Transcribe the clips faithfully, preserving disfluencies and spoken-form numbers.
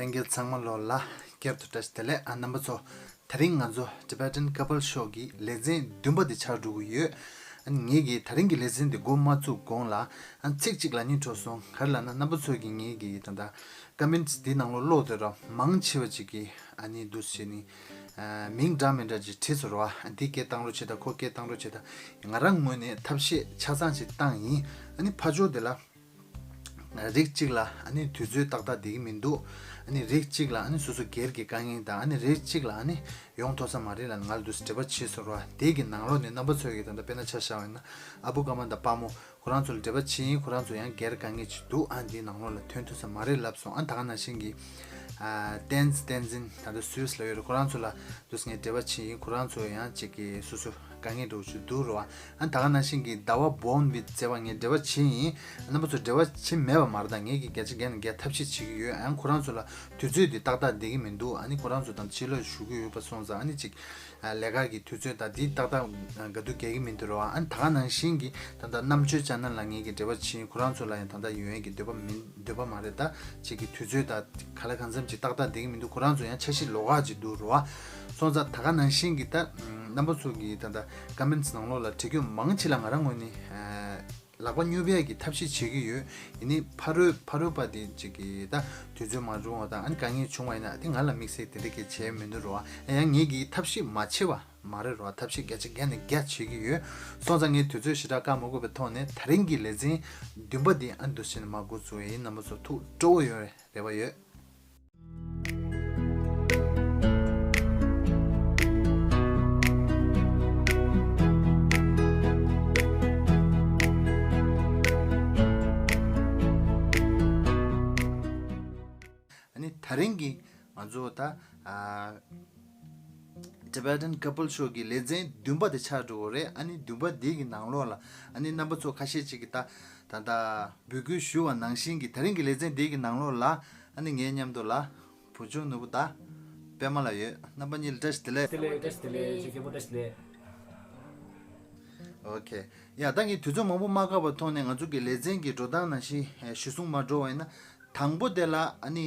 ལྷན་རྒྱས་ཚང་མ་ལོ་ལ་བསྐྱར་དུ་བཀྲ་ཤིས་བདེ་ལེགས། ཨ་རྣམ་པ་ཚོ། དེ་རིང་ང་ཚོ་Tibetan Couple Show གི་ལེ་ཚན་བདུན་པ་དེ་ཆགས་འགྲོ་གི་ཡོད། ཨ་ནི་ངེད་ཀྱིས་དེ་རིང་གི་ལེ་ཚན་དེ་འགོ་མ་བཙུགས་གོང་ལ། ཨ་ཚིག་གཅིག་ལབ་སྙིང་བྲོ་སོང་། ག་རེ་ལབ་ན། རྣམ་པ་ཚོ་གིས་ངེད་ཀྱི་ད་ལྟ་ཀོ་མེན་ཊི་འདི་ནང་ལོགས་ཀློག་དེ་ར་མང་ཆེ་བ་ཅིག་གིས་ཨ་ནི་འདུག་བྱས་ནི། ཨ་མིང་འདྲ་མི་འདྲ་ཅིག་བྲིས་སོང་ར་བ། ཨ་འདི་སྐད་བཏང་རོགས་བྱེད་དང་། ཁོ་སྐད་བཏང་རོགས་བྱེད་དང་། ང་རང་ངོས་ནས་ཐབས་ཤེས་ཆ་ཚང་ཅིག་བཏང་ཡིན། ཨ་ནི་ཕར་ཕྱོགས་དེ་ལ། རིགས་གཅིག་ལ་ཨ་ནི་དུས་ཚོད་ཏག་ཏག་བསྡད་ཀྱི་མི་འདུག་ཨ་ནི་རིགས་གཅིག་ལ་ཨ་ནི་སོ་སོ་སྒེར་གྱི་དཀའ་ངལ་དང་། ཨ་ནི་རིགས་གཅིག་ལ་ཨ་ནི་ཡོང་ཐུབ་ས་མ་རེད་ལབ་ནས་ང་ལ་འདུག་སེ་འབྲེལ་བ་བྱས་སོང་ར་བ། དེ་གི་ནང་ལོགས་ནས་རྣམ་པ་ཚོ་གིས་ད་ལྟ་དཔེར་ན་ཆ་བཞག་པ་ཡིན་ན། ཨ་བུ་ཀརྨ་དང་དཔའ་མོ་ཁོ་རང་ཚོ་ལ་འབྲེལ་བ་བྱས་ཡིན། ཁོ་རང་ཚོ་ཡང་སྒེར་དཀའ་ངལ་ཅིག་འདུག་ཨ་འདིའི་ནང་ལོགས་ལ་ཐོན་ཐུབ་ས་མ་རེད་ལབ་སོང་། ཨ་ད་ག་ནང་བཞིན་གྱི་ཨ་བསྟན་འཛིན། བསྟན་འཛིན་ད་ལྟ་སུད་སི་ལ་ཡོད་རེད། ཁོ་རང་ཚོ་ལ་འདུག་སེ་ངས་འབྲེལ་བ་བྱས་ཡིན། ཁོ་རང་ཚོ་ཡང་གཅིག་གི་སོ་སོ་དཀའ་ངལ་འདྲ་བོ་ཅིག་འདུག་རེད་བ། ཨ་ད་ག་ནང་བཞིན་གྱི་ཟླ་བ་བོན་བི་ཟེར་བ་ངས་འབྲེལ་བ་བྱས་ཡིན། རྣམ་པ་ཚོ་འབྲེལ་བ་བྱས་མེད་པ་མ་རེད་ད། ངས་ཀྱི་བརྒྱ་ཆ་བརྒྱ་ནས་བརྒྱ་ཐབས་ཤེས་བྱེད་ཀྱི་ཡོད། ཨ་ཁོ་རང་ཚོ་ལ་དུས་ཚོད་འདི་ཏག་ཏག་བསྡད་ཀྱི་མི་འདུག་ཨ་ནི་ཁོ་རང་ཚོ་དང་ཕྱི་ལོགས་བཞུགས་ཀྱི་ཡོད་པ་སོང་ཙང་། ཨ་ནི་ཅིག་ཨ་ལས་ཀ་གི་དུས་ཚོད་དང་འདི་ཏག་ཏག་ག་དུས་འགལ་གྱི་མི་འདུག་རེད་བ། ཨ་ད་ག་ནང་བཞིན་གྱི་ད་ལྟ་རྣམ་དཔྱོད་ཅེ་ནལ་ལ་ངས་ཀྱི་འབྲེལ་བ་བྱས་ཡིན། ཁོ་རང་ཚོ་ལ་ཡང་ད་ལྟ་ཡོང་ཡས་ཀྱི་འདོད་པ་མི་འདོད་པ་མ་རེད་ད། ཅིག་གི་དུས་ཚོད་དང་ག་ལ་གང་འཚམ་ཅིག་ཏག་ཏག་བསྡད་ཀྱི་མི་འདུག་ཁོ་རང་ཚོ་ཡང་འཆར་གཞི་ལོགས་ཀ་ཅིག་འདུག་རེད་བ། སོང་ཙང་ད་ག་ནང་བཞིན་གྱི་ད་རྣམ་པ་ཚོ་གི་ད་ལྟ་ཀོ་མེན་ཊི་ནང་ལོགས་ལ་བྲིས་རྒྱུ་མང་ཆེ་ལ་ང་རང་ངོས་ནས་ལག་པ་སྙོབ་ཡས་ཀྱི་ཐབས་ཤེས་བྱེད་ཀྱི་ཡོད། ཡིན་ནའི་ཕ་རོལ་ཕ་རོལ་པ་དེ་ཅིག་གི་ད་དུས་ཚོད་མ་རུང་བ་དང་། ཨ་ནི་དཀའ་ངལ་བྱུང་བ་ཡིན་ན་དེ་ང་ལ་དམིགས་བསལ་དེ་འདྲ་གི་བྱས་མི་འདུག་རེད་བ། ཡང་ངེད་ཀྱི་ཐབས་ཤེས་མ་བྱས་པ་མ་རེད་རོ། ཐབས་ཤེས་བརྒྱ་ཆ་བརྒྱ་ནས་བརྒྱ་བྱེད་ཀྱི་ཡོད། སོང་ཙང་ངས་དུས་ཚོད་ཞེ་དྲག་བཀག་མ་དགོས་པའི་ཐོག་ནས་དེ་རིང་གི་ལེ་ཚན་བདུན་པ་འདི་ཨ་འདུག་བྱས་ནས་མར་འགོ་བཙུགས་ཡིན། རྣམ་པ་ཚོ་ཐུགས་སྤྲོ་བོ་ཡོང་བའི་རེ་བ་ཡོད། ཨ་ནི་དེ་རིང་གི་ང་ཚོ་ད་ཨ། Tibetan Couple Show གི་ལེ་ཚན་བདུན་པ་དེ་ཆགས་འགྲོ་གི་རེད། ཨ་ནི་བདུན་པ་འདི་གི་ནང་ལོགས་ལ་ཨ་ནི་རྣམ་པ་ཚོ་ཁ་ཤས་ཅིག་གིས་ད་ད་ལྟ་འབོད་སྐུལ་ཞུ་བ་ནང་བཞིན་གྱི་དེ་རིང་གི་ལེ་ཚན་འདི་གི་ནང་ལོགས་ལ་ཨ་ནི་ངའི་མཉམ་དུ་ལ་བུ་ཆུང་ནོར་བུ་དང་པད་མ་ལགས་ཡོད། རྣམ་པ་གཉིས་ལ་བཀྲ་ཤིས་བདེ་ལེགས། བདེ་ལེགས། བཀྲ་ཤིས་བདེ་ལེགས། ཆེ་རྒན་པོ་བཀྲ་ཤིས་བདེ་ལེགས། ཨོ་ཁེ། ཡ་ད་ངས་དུས་ཚོད་མང་པོ་མ་བཀག་པའི་ཐོག་ནས་ང་ཚོ་གི་ལེ་ཚན་གྱི་འགྲོ་སྟངས་ནང་བཞིན་ཨེ་གཞིར་བཟུང་མ་འགྲོ་བ་ཡིན་ན། དང་པོ་དེ་ལ་ཨ་ནི་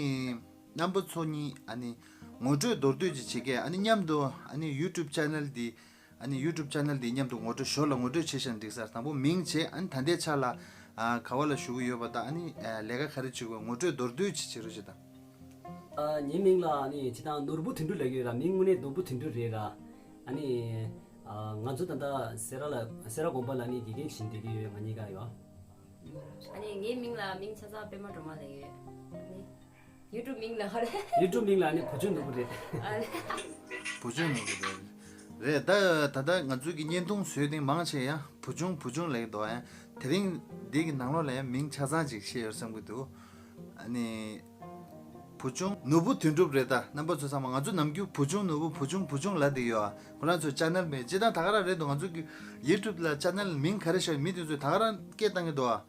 རྣམ་པ་ཚོ་གཉིས་ཨ་ནི་ངོ་སྤྲོད་མདོར་བསྡུས་ཅིག་བྱེད་གས། ཨ་ནི་མཉམ་དུ་ཨ་ནི་YouTube channel འདི་ཨ་ནི་YouTube channel འདི་མཉམ་དུ་ངོ་སྤྲོད། ཞོར་ལ་ངོ་སྤྲོད་བྱེད་བཞིན་འགྲིག་སར། དང་པོ་མིང་བྱས། ཨ་ནི་ད་ལྟའི་ཆ་ལ་ཨ་ག་བ་ལ་བཞུགས་ཀྱི་ཡོད་པ་དང་། ཨ་ནི་ཨ་ལས་ཀ་ག་རེ་བྱེད་དགོས། ངོ་སྤྲོད་མདོར་བསྡུས་ཅིག་བྱེད་རོགས་བྱེད་དང་། ཨ་ངའི་མིང་ལ་ཨ་ནི་སྤྱིར་བཏང་ནོར་བུ་དོན་གྲུབ་ལབ་ཀྱི་ཡོད་ར། མིང་དངོས་གནས་ནོར་བུ་དོན་གྲུབ་རེད་ར། ཨ་ནི་ཨ་ང་ཚོ་ད་ལྟ་སེ་ར་ལ་སེ་ར་དགོན་པ་ལ་ཨ་ནི་དགེ་རྒན་བྱེད་བསྡད་ཀྱི་ཡོད། ང་གཉིས་ཀ་ཡོད། ཨ་ནི་ངའི་མིང་ལ་མིང་ཆ་ཚང་པད་མ་སྒྲོལ་མ་ལབ་ཡོད། ཨ་ནི་ཡུ་ཊུབ་མིང་ལ་ཧ་རེ། ཡུ་ཊུབ་མིང་ལ་ཨ་ནི་བུ་ཆུང་ནོར་བུ་རེད། ཨ་རེ། བུ་ཆུང་ནོར་བུ་རེད། རེད་ད། ད་ལྟ་ང་ཚོའི་གི་བརྙན་ཐུང་བཟོས་ཏེ་མང་ཆེ་ཡང་བུ་ཆུང་བུ་ཆུང་ལབ་ཀྱི་འདུག་ཡང་དེ་རིང་འདི་གི་ནང་ལོགས་ལ་ཡང་མིང་ཆ་ཚང་ཅིག་བཤད་ཡོད་བསམ་གྱི་འདུག་ཨ་ནི། བུ་ཆུང་ནོར་བུ་དོན་གྲུབ་རེད་ད། རྣམ་པ་ཚོ་ཚང་མ་ང་ཚོ་ནམ་རྒྱུན་བུ་ཆུང་ནོར་བུ་བུ་ཆུང་བུ་ཆུང་ལབ་བསྡད་ཡོད་ཨ། ཁོ་རང་ཚོའི་ཅེ་ནལ་མིང་སྤྱིར་བཏང་ད་ག་རང་རེད་འདུག་ང་ཚོ་གི་ཡུ་ཊུབ་ལ་ཅེ་ནལ་མིང་ག་རེ་ཤོད། མི་དེ་ཚོས་ད་ག་རང་སྐད་བཏང་གི་འདུག་ཨ།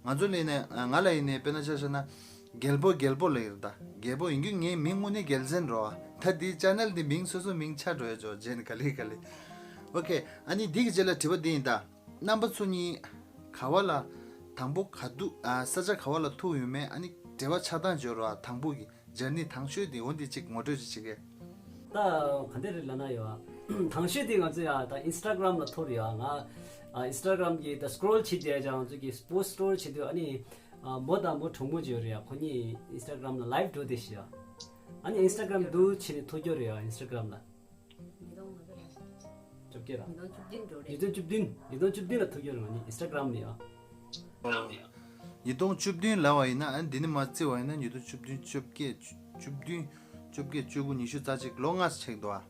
ང་ཚོ་ལ་ཡིན་ནའི་ང་ལ་ཡིན་ནའི་དཔེར་ན་ཆ་བཞག་ན་རྒྱལ་པོ་རྒྱལ་པོ་ལབ་ཀྱི་རེད་ད། རྒྱལ་པོ་ཡིན་རྒྱུ་ངའི་མིང་དངོས་གནས་རྒྱལ་མཚན་རེད་ཨ། ད་འདི་ཅེ་ནལ་འདི་མིང་སོ་སོ་མིང་ཆགས་འགྲོ་ཡ་ཅོ་རྗེས་ནས་ག་ལེ་ག་ལེ། ཨོ་ཁེ། ཨ་ནི་འདི་གི་རྗེས་ལ་དྲི་བ་འདི་ཡིན་ད། རྣམ་པ་ཚོ་གཉིས་ག་བ་ལ་དང་པོ་ག་དུས་ཨ་ས་ཆ་ག་བ་ལ་ཐུག་ཡོད་མེད། ཨ་ནི་འབྲེལ་བ་ཆགས་སྟངས་བརྗོད་རོགས་ཨ། དང་པོ་གི་ཇར་ནི་དང་ཤོས་དེ་འོ་འདི་གཅིག་ངོ་སྤྲོད་ཅིག་བྱེད་གས། ད་ག་འདྲ་རེད་ལབ་ན་ཡོད་ཨ། དང་ཤོས་དེ་ང་ཚོ་ཡ་ད་ཨིན་སི་ཊ་གྷ་རམ་ལ་ཐུག་རེད་ཨ། ང་ཨ་ཨིན་སི་ཊ་གྷ་རམ་གི་ད་སི་ཀོ་རོལ་བྱེད་བསྡད་ཡ་ཅག་ང་ཚོ་གི་པོ་སི་ཊི་སི་ཀོ་རོལ་བྱེད་དུས་ཨ་ནི་ཨ་མོ་དང་མོ་གྲོགས་མོ་ཅིག་ཡོད་རེད་ཨ། ཁོ་གཉིས་ཨིན་སི་ཊ་གྷ་རམ་ལ་ལའིབ་འགྲོ་བསྡད་ཤག་ཨ་ནི་ཨིན་སི་ཊ་གྷ་རམ་འདུག་བྱས་ནས་ཐུག་རྒྱུ་རེད་ཨ། ཨིན་སི་ཊ་གྷ་རམ་ལ། ཉིས་སྟོང་ལྔ་བཅུ་ལ། བཅོ་བརྒྱད་ར། ཉིས་སྟོང་བཅུ་བདུན་འགྲོ་རེད། ཉིས་སྟོང་བཅུ་བདུན། ཉིས་སྟོང་བཅུ་བདུན་ལ་ཐུག་རྒྱུ་རེད་ང་གཉིས་ཨིན་སི་ཊ་གྷ་རམ་ནས་ཡ། ཉིས་སྟོང་བཅུ་བདུན་ལབ་པ་ཡིན་ན་ཨ་འདི་ནས་མར་བརྩི་བ་ཡིན་ན་ཉིས་སྟོང་བཅུ་བདུན་བཅོ་བརྒྱད་བཅུ་བདུན་བཅོ་བརྒྱད་བཅུ་དགུ་ཉི་ཤུ་རྩ་གཅིག་ལོ་ལྔ་ཙམ་ཆགས་འདུག་ཨ།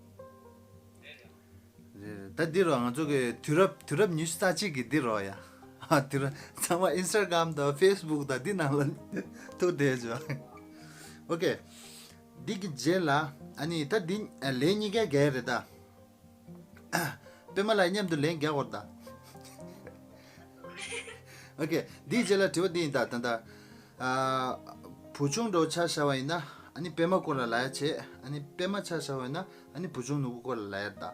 རེད་རེད། ད་འདི་རོ་ང་ཚོ་གི་དུས་རབས་དུས་རབས་ཉི་ཤུ་རྩ་གཅིག་གི་འདི་རོ་ཡ། ཨ་དུས་རབས་ཚང་མ་ཨིན་སི་ཊ་གྷ་རམ་དང་ཕེ་སི་བུག་དང་འདི་ནང་ལ་ཐུག་བསྡད་བྱུང་། ཨོ་ཁེ། འདི་གི་རྗེས་ལ་ཨ་ནི་ད་འདི་ལན་གཉིས་ཀ་རྒྱག་རེད་ད། པད་མ་ལགས་མཉམ་དུ་ལན་རྒྱག་དགོས་རེད་ད། ཨོ་ཁེ། འདིའི་རྗེས་ལ་དྲི་བ་འདི་ཡིན་ད། ད་ད་ཨ་བུ་ཆུང་འདྲ་བོ་ཆ་བཞག་པ་ཡིན་ན་ཨ་ནི་པད་མ་སྐོར་ལ་ལབ་ཡ་བྱེད། ཨ་ནི་པད་མ་ཆ་བཞག་པ་ཡིན་ན་ཨ་ནི་བུ་ཆུང་ནོར་བུ་སྐོར་ལ་ལབ་ཡ་རེད་ད།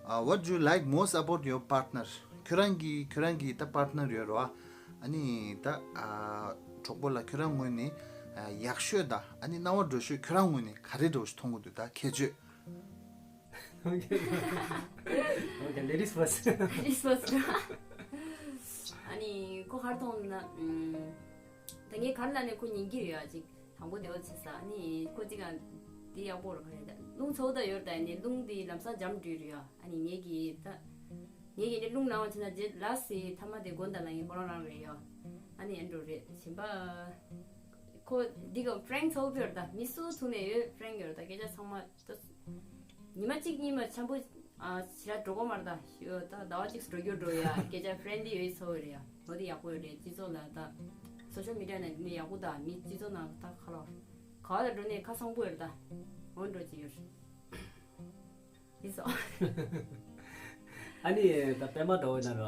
ཨ་what do you like most about your partner? ཁྱོད་རང་གི་ཁྱོད་རང་གི་ད་པར་ཊི་ནར་ཡོད་རེད་བ། ཨ་ནི་ད་ཨ་གྲོགས་པོ་ལ་ཁྱོད་རང་ངོས་ནས་ ཡག་ཤོས་དང་ཨ་ནི་སྣང་བ་འགྲོ་ཤོས་ཁྱོད་རང་ངོས་ནས་ག་རེ་འདྲ་བོ་ཞིག་མཐོང་གི་འདུག་ད་ཁྱད་ཆོས། Okay, ladies first. Ladies first. ཨ་ནི་ཁོ་གར་མཐོང་ན། ད་ངས་གར་ལ་ནས་ཁོ་ཉན་གྱི་ཡོད་ཅིག་དང་པོ་དེ་བ་ཆེ་ས་ཨ་ནི་ཁོ་ཅིག་ག་དེ་ཡག་པོ་རུ་ག་རེད་ད་རླུང་ཚ་བོ་ད་ཡོད་ད་ནི་རླུང་དེ་ལམ་སང་འཇམ་འགྲོ་རུ་ཡ་ཨ་ནི་ངས་ཀྱི་ད་ངས་ཀྱི་ནི་རླུང་ལངས་བ་ཆེ་ན་རྗེས་ལ་སི་ཐ་མ་དེ་དགོན་ད་ལ་ངས་ཁོ་རང་རང་རེད་ཡ་ཨ་ནི་ཨན་འགྲོ་རེད་ཞིམ་པ། ཁོ་འདི་ག་ཕྲེང་ཚོགས་པར་ད་མི་སུ་ཐུག་ནས་ཡོད་ཕྲེང་ཡོད་ད་སྐད་ཆ་ཚང་མ་ད་ཉི་མ་གཅིག་གཉིས་མ་འཆམ་པོ་ཨ་ཞེ་དྲག་འགྲོ་གོ་མར་ད་ཡོད་ད་ཟླ་བ་གཅིག་འགྲོ་རྒྱུ་འགྲོ་ཡ་སྐད་ཆ་ཕྲེང་འདི་ཡོད་ཚོགས་རེད་ཡ་འོ་འདི་ཡག་པོ་ཡོད་རེད་སྤྱི་ཚོགས་ལ་ད་སོ་ཤལ་མི་ཌི་ཡ་ནས་འདི་ནས་ཡག་པོ་ད་མི་སྤྱི་ཚོགས་ནང་ད་ཁ་ལོ་ག་བ་ལ་འགྲོ་ནས་ཁ་སང་པོ་ཡོད་ད་འོ་འགྲོ་ཅི་ཡོད། ཨ་ནི་ད་པད་མ་འདྲ་བོ་ན་ར།